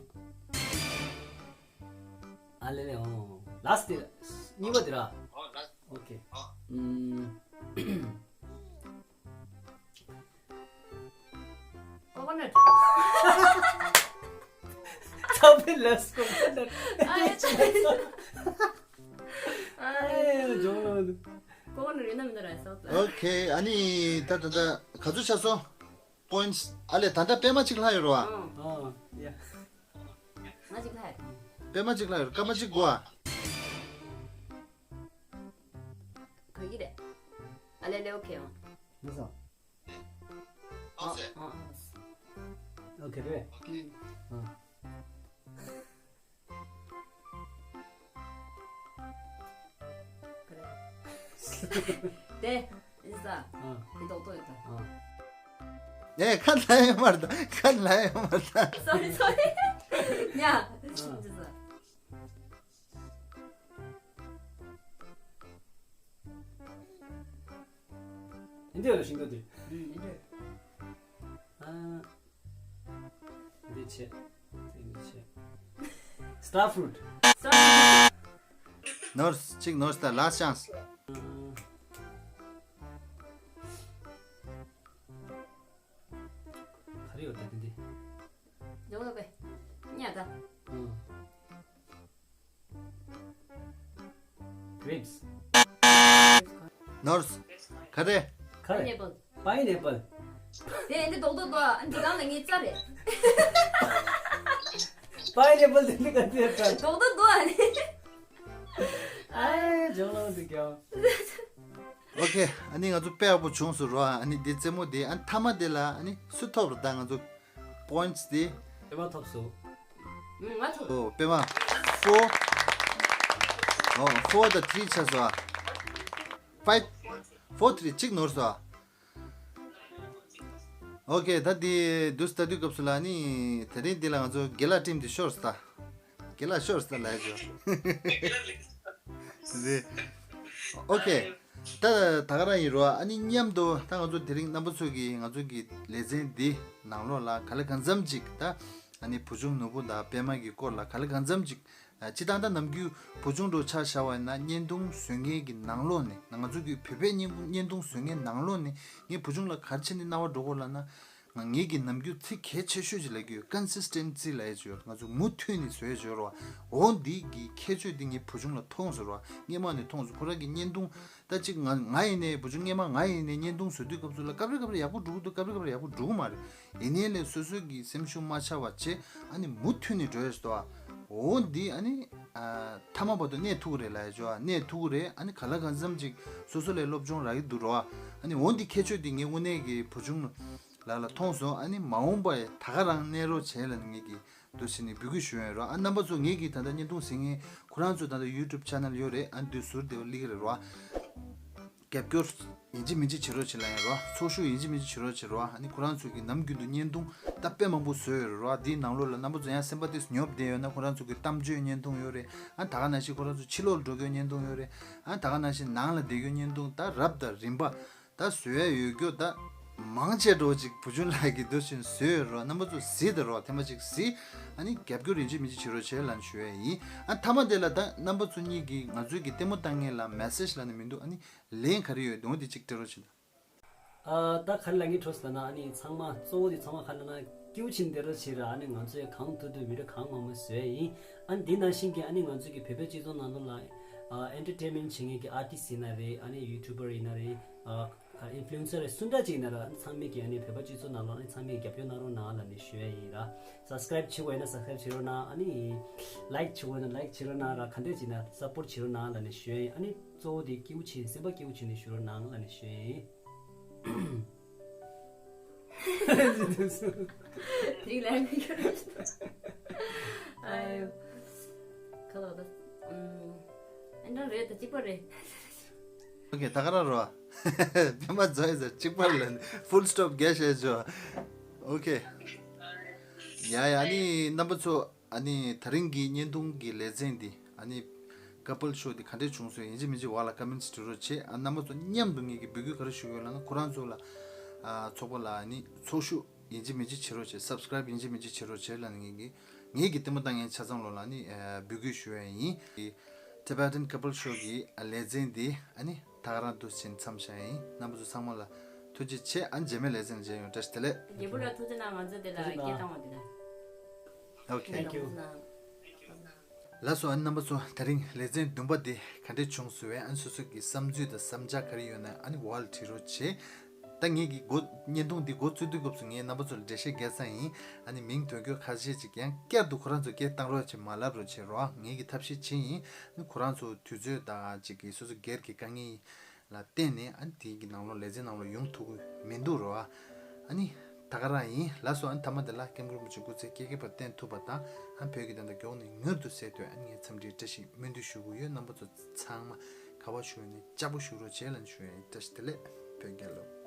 ཨ་ལེ་ལེ། ཨོ། last དེ་གཉིས་པ་དེ་ར། ཨོ། last ཨོ་ཁེ། ཨོ། ཨུམ། coconut། ཚ་བའི་last coconut། ཨ་ཡ་ཚ་བའི། ཨ་ཡ་ཇོ་ལོ། coconut ཡིན་ན་མིན་ན་ར་ས་ད། ཨོ་ཁེ། ཨ་ནི་ད་ད་ད་ག་ཚོད་ཆགས་སོང་། points ཨ་ལེ། ད་ལྟ་པད་མ་གཅིག་ལྷག་ཡོད་རེད་བ། ཨང་། ཨོ་ཡ། ང་གཅིག་ལྷག་ཡོད། པད་མ་གཅིག་ལྷག་ཡོད། སྐར་མ་གཅིག་དགོས་ཨ། ག་གི་རེད། ཨ་ལེ་ལེ། ཨོ་ཁེ། ཨང་། མི་སོང་། ཨང་། ཨང་། ཨོ་ཁེ་རེད། ཨང་། དེ་ཨིན་ས། ཨ། དེ་རྡོག་རྡོག་ཡོད་ད། ཨ། ཨེ། ཁ་ལ་ཡོད་མ་རེད་ད། ཁ་ལ་ཡོད་མ་རེད་ད། sorry sorry། ཡ། ཨ། ཨིན་ས། ཨིན་དེ་ལ་ཤིང་ཏོག་དེ། ཨིན་དེ། ཨ། འདི་བྱས། འདི་བྱས། star fruit། ནོར་གཅིག་ནོར་ད། last chance། ག་རེ་ཡོད་ད་འདི་འདི། ཡོང་ལ་པས། ཉ་ད། grapes། ནོར་ག་རེ། ག་རེ། pineapple། pineapple། དེ་འདི་རྡོག་རྡོག་རྡོག་ཨ། འདི་གང་ལ་ངའི་རྩ་རེད། pineapple་དེ་འདི་ག་དེ་རེད། རྡོག་རྡོག་རྡོག་ཨ་ནི། ཨ་ཇོ་ལོ་འདི་ཀྱང་། ཨོ་ཁེ། ཨ་ནི་ང་ཚོ་དཔེ་ཡག་པོ་བྱུང་སོང་རོ། ཨ་ནི་འདི་རྩེད་མོ་འདི། ཨ། ཐ་མ་དེ་ལ་ཨ་ནི་སུ་ཐོབ་རེད་ད། ང་ཚོ་points དེ། པད་མ་ཐོབ་སོང་། ང་ཐོབ། ཨོ། པད་མ་four། ཨོ། four དང་three ཆགས་སོང་ཨ། five four three གཅིག་ནོར་སོང་ཨ། ཨོ་ཁེ། ད་འདི་དུས་ད་དུས་སྐབས་སུ་ལ་ནི་དེ་རིང་འདི་ལ་ང་ཚོ་རྒན་ལགས་team འདི་ཤོར་སོང་ད། རྒན་ལགས་ཤོར་སོང་ད་ལབ་ཡ་ཅིག་ཡོད་རེད། ཨོ་ཁེ། ད་ད་ག་རང་ཡིན་རོ། ཨ་ནི་མཉམ་དུ་ད་ང་ཚོ་དེ་རིང་རྣམ་པ་ཚོ་གིས་ང་ཚོ་གི་ལེ་ཚན་འདི་ནང་ལོགས་ལ་ག་ལེ་གང་འཚམ་ཅིག་ད། ཨ་ནི་བུ་ཆུང་ནོར་བུ་དང་པད་མ་གི་སྐོར་ལ་ག་ལེ་གང་འཚམ་ཅིག་ཨ། སྤྱིར་བཏང་ད་ནམ་རྒྱུན་བུ་ཆུང་འདྲ་ཆ་བཞག་པ་ཡིན་ན་བརྙན་ཐུང་བཟོ་མཁན་གྱི་ནང་ལོགས་ནས། ང་ཚོ་གི་བོད་པའི་བརྙན་བརྙན་ཐུང་བཟོ་མཁན་ནང་ལོགས་ནས་ངས་བུ་ཆུང་ལ་ག་རེ་བྱས་ནས་རྣ་བར་འགྲོ་དགོས་ལབ་ན། ང་ངེད་ཀྱིས་ནམ་རྒྱུན་ཚིག་གལ་ཆེ་ཤོས་ཅིག་ལབ་ཀྱི་ཡོད། consistency ལབ་ཡ་ཅིག་ཡོད། ང་ཚོ་མུ་མཐུད་ནས་བཟོ་ཡ་ཅིག་ཡོད་རེད་བ། འོ་འདི་གི་ཁྱད་ཆོས་འདི་ངས་བུ་ཆུང་ལ་མཐོང་སོང་རེད་བ། སྔས་མ་ནས་མཐོང་སོང་། ཁོ་རང་གི་བརྙན་ཐུང་ད་ཅིག་ང་ང་ཡིན་ནའི་བུ་ཆུང་སྔས་མ་ང་ཡིན་ནའི་བརྙན་ཐུང་བཟོ་དུས་སྐབས་སུ་ལ་སྐབས་རེ་སྐབས་རེ་ཡག་པོ་འགྲོ་གི་འདུག་སྐབས་རེ་སྐབས་རེ་ཡག་པོ་འགྲོ་གི་མ་རེད། ཡིན་ནའི་ལས་སོ་སོ་གི་སེམས་ཤུགས་མ་ཆག་པ་བྱས། ཨ་ནི་མུ་མཐུད་ནས་འགྲོ་ཡ་ཞིག་འདུག་ཨ། འོ་འདི་ཨ་ནི་ཨ། མཐའ་མ་བར་དུ་གནས་ཐུབ་ཀྱི་རེད་ལབ་ཡ་ཅིག་ཡོད་ཨ། གནས་ཐུབ་ཀྱི་རེད། ཨ་ནི་གང་ལ་གང་འཚམ་ཅིག་སོ་སོ་ལ་སློབ་སྦྱོང་རག་གི་འདུག་རོ་ཨ། ཨ་ནི་འོ་འདི་ཁྱད་ཆོས་འདི་ངས་དངོས་གནས་ཀྱི་བུ་ཆུང་ལགས་ལ་མཐོང་སོང་། ཨ་ནི་མ་འོངས་པ་ཡ་ད་ག་རང་གནས་རོགས་བྱས་ལབ་ནས་ངེད་ཀྱིས་འདུག་བྱས་ནས་འབོད་སྐུལ་ཞུ་ཡ་ཡིན་རོ་ཨ། རྣམ་པ་ཚོ་ངེད་ཀྱི་ད་ལྟ་བརྙན་ཐུང་གཟིགས་མཁན་ཁོ་རང་ཚོ་ད་ལྟ་YouTube channel ཡོད་རེད་ཨ། འདི་ཟུར་དེ་བ་སླེབས་ཀྱི་རེད་རོ་ཨ། རྒྱབ་སྐྱོར་ཡིན་གཅིག་མིན་གཅིག་བྱེད་རོགས་བྱེད་ལབ་ཡ་རོ། ཚོགས་ཞུགས་ཡིན་གཅིག་མིན་གཅིག་བྱེད་རོགས་བྱེད་རོགས་ཨ། ཨ་ནི་ཁོ་རང་ཚོ་གིས་ནམ་རྒྱུན་དུ་བརྙན་ཐུང་ད་དཔེ་མང་པོ་བཟོས་ཡོད་རེད་རོ་ཨ། འདིའི་ནང་ལོགས་ལ་རྣམ་པ་ཚོ་ཡང་སེམས་པ་ཏོག་ཙམ་ཉོབ་བསྡད་ཡོད་ན་ཁོ་རང་ཚོ་གི་གཏམ་བརྗོད་བརྙན་ཐུང་ཡོད་རེད་ཨ། ད་ག་ནང་བཞིན་ཁོ་རང་ཚོ་ཕྱི་ལོགས་འགྲོ་མཁན་བརྙན་ཐུང་ཡོད་རེད་ཨ། ད་ག་ནང་བཞིན་ནང་ལ་བསྡད་མཁན་བརྙན་ཐུང་ད་རབ་དང་རིམ་པ་ད་བཟོ་ཡ་ཡོད་རྒྱུ་ད་མང་ཆེ་འགྲོ་ཅིག་བུ་ཆུང་ལགས་ཀྱིས་འདུག་བྱས་ནས་བཟོས་ཡོད་རོ། རྣམ་པ་ཚོ་གཟིགས་དང་རོ། ཐེངས་མ་གཅིག་གཟིགས། ཨ་ནི་རྒྱབ་སྐྱོར་ཡིན་གཅིག་མིན་གཅིག་བྱེད་རོགས་བྱེད་ལབ་ཞུ་ཡ་ཡིན་ཨ། མཐའ་མ་དེ་ལ་ད་རྣམ་པ་ཚོ་གཉིས་ཀྱིས་ང་ཚོའི་གི་ལྟད་མོ་ལྟ་མཁན་ལ་message ལབ་ནས་མི་འདུག་ཨ་ནི་ལན་ག་རེ་ཡོད་འདུག་འོ་དེ་གཅིག་སྤྲད་རོགས་བྱེད་དང་། ཨ། ད་ག་རེ་ལབ་ཀྱི་འདུག་ཟེར་ན། ཨ་ནི་ཚང་མ་གཙོ་བོ་དེ་ཚང་མ་ག་རེ་ལབ་ན་སྐྱིད་པོ་བྱས་ནས་བསྡད་རོགས་བྱེད་ར། ཨ་ནི་ང་ཚོས་གང་ཐུབ་ཐུབ་video གང་མང་མང་བཟོ་ཡ་ཡིན། ཨ་ནི་འདི་ནང་བཞིན་གྱི་ཨ་ནི་ང་ཚོའི་གི་བོད་པའི་སྤྱི་ཚོགས་ནང་ལོགས་ལ་ཨ་entertainment བྱེད་མཁན་གྱི་artist ཡིན་ན་རེད། ཨ་ནི་YouTuber ཡིན་ན་རེད། ཨ། influencer རེད། སུ་འདྲ་ཅིག་ཡིན་ན་ར། ཨ་ནི་ཚང་མས་ཀྱི་ཨ་ནི་བོད་པ་སྤྱི་ཚོགས་ནང་ལོགས་ཨ་ནི་ཚང་མས་རྒྱབ་སྐྱོར་གནང་རོགས་གནང་ལབ་ནས་ཞུ་ཡ་ཡིན་ར། subscribe བྱེད་དགོས་ཡིན་ན་subscribe བྱེད་རོགས་གནང་། ཨ་ནི་like བྱེད་དགོས་ཡིན་ན་like བྱེད་རོགས་གནང་ར། ག་འདྲས་ཅིག་ཡིན་ན་support བྱེད་རོགས་གནང་ལབ་ནས་ཞུ་ཡ་ཡིན། ཨ་ནི་གཙོ་བོ་དེ་སྐྱིད་པོ་བྱེད། སེམས་པ་སྐྱིད་པོ་བྱེད་ནས་བཞུགས་རོགས་གནང་ལབ་ནས་ཞུ་ཡ་ཡིན། དེ་ལས་མི་ཁྱོད་རང་ཨ་ཡོ། ཁ་ལོ་ད། ཨུམ། ཨེ་འདྲ་རེད་ད། གཅིག་པ་རེད། ཨོ་ཁེ། ད་ག་རང་རོ། པད་མ་རྫོགས་ཡིན་ཟེར་གཅིག་པར་ལ་ཕུལ་སི་ཊོབ་རྒྱག་བྱས་ཆོག་ཨོ་ཁེ། ཡ་ཡ། ཨ་ནི་རྣམ་པ་ཚོ། ཨ་ནི་དེ་རིང་གི་བརྙན་ཐུང་གི་ལེ་ཚན་འདི། ཨ་ནི་ཀ་པལ་ཤོ་འདི་ག་འདྲས་བྱུང་སོང་། ཡིན་གཅིག་མིན་གཅིག་འོག་ལ་ཀོ་མེན་ཊི་བྲིས་རོགས་བྱེད། ཨ། རྣམ་པ་ཚོ་མཉམ་དུ་ངེད་ཀྱིས་འབོད་སྐུལ་ག་རེ་ཞུ་གི་ཡོད་ལབ་ན། ཁོ་རང་ཚོ་ལ། ཨ། ཚོགས་པ་ལ། ཨ་ནི་ཚོགས་ཞུགས་ཡིན་གཅིག་མིན་གཅིག་བྱེད་རོགས་བྱེད། སབ་སི་ཀ་རའིབ་ཡིན་གཅིག་མིན་གཅིག་བྱེད་རོགས་བྱེད་ལབ་ནས། ངེད་ཀྱིས་ངེད་ཀྱིས་ལྟད་མོ་ལྟ་མཁན་ཆ་ཚང་ལོ་ལ་ནི། ཨ། འབོད་སྐུལ་ཞུ་ཡ་ཡིན། ཊི་བེ་ཊན་ཀ་པལ་ཤོ་གི་ལེ་ཚན་འདི། ཨ་ནི་ད་ག་རང་དུ་ཕྱིན་མཚམས་བཞག་ཡིན། རྣམ་པ་ཚོ་ཚང་མ་ལ་ཐུགས་རྗེ་ཆེ། ཨ་ནི་རྗེས་མའི་ལེ་ཚན་མཇལ་ཡོང་། བཀྲ་ཤིས་བདེ་ལེགས། རྒྱལ་པོ་ལ་ཐུགས་རྗེ་གནང་། ང་ཚོ་དེ་ལ་སྐད་བཏང་བ་དེ་ལ། ཨོ་ཁེ། Thank you. ལགས་སོ། ཨ་ནི་རྣམ་པ་ཚོ། དེ་རིང་ལེ་ཚན་བདུན་པ་འདི་ག་འདྲས་བྱུང་སོང་བས། ཨ་ནི་སོ་སོ་གི་བསམ་ཚུལ་དང་བསམ་འཆར་ག་རེ་ཡོད་ན། ཨ་ནི་འོག་ལ་བྲིས་རོགས་བྱེད། ད་ངེད་ཀྱིས་འགོ། བརྙན་ཐུང་འདི་འགོ་བཙུགས་དུས་སྐབས་སུ་ངས་རྣམ་པ་ཚོ་ལ་འགྲེལ་བཤད་རྒྱག་ཚར་ཡིན། ཨ་ནི་མིང་འདོན་རྒྱུ་ཁ་ཤས་ཅིག་ཡང་བསྐྱར་དུ་ཁོ་རང་ཚོ་སྐད་བཏང་རོགས་བྱེད། མ་ལབ་རོགས་བྱེད་རོགས། ངེད་ཀྱིས་ཐབས་ཤེས་བྱེད་ཡིན། ཨ་ནི་ཁོ་རང་ཚོ་དུས་ཚོད་དང་ཅིག་གི་སོ་སོ་སྒེར་གྱི་དཀའ་ངལ་ལ་བརྟེན་ནས། ཨ་ནི་དེའི་གི་ནང་ལོགས་ལེ་ཚན་ནང་ལོགས་ཡོང་ཐུབ་ཀྱི་མི་འདུག་རོ། ཨ་ནི་ད་ག་རང་ཡིན། ལགས་སོ། ཨ་ནི་མཐའ་མ་དེ་ལ་ཀེམ་རིན་པོ་ཆེ་སྐུ་ཚེ་བསྐལ་བརྒྱའི་བར་བརྟན་ཐུབ་པ་དང་། ཨ་ནི་བོད་ཀྱི་བདེན་མཐའ་མགྱོགས་ནས་མྱུར་དུ་གསལ་ཐུབ། ཨ་ནི་ངས་འཚམས་འདྲིའི་བཀྲ་ཤིས་སྨོན་འདུན་ཞུ་གི་ཡོད། རྣམ་པ་ཚོ་ཚང་མ་ག་པར་བཞུགས་ནས་ལྕགས་པོ་བཞུགས་རོགས་བྱེད་ལབ་ནས་ཞུ་ཡ་ཡིན། བཀྲ་ཤིས་བདེ་ལེགས། བོད་རྒྱལ་ལོ།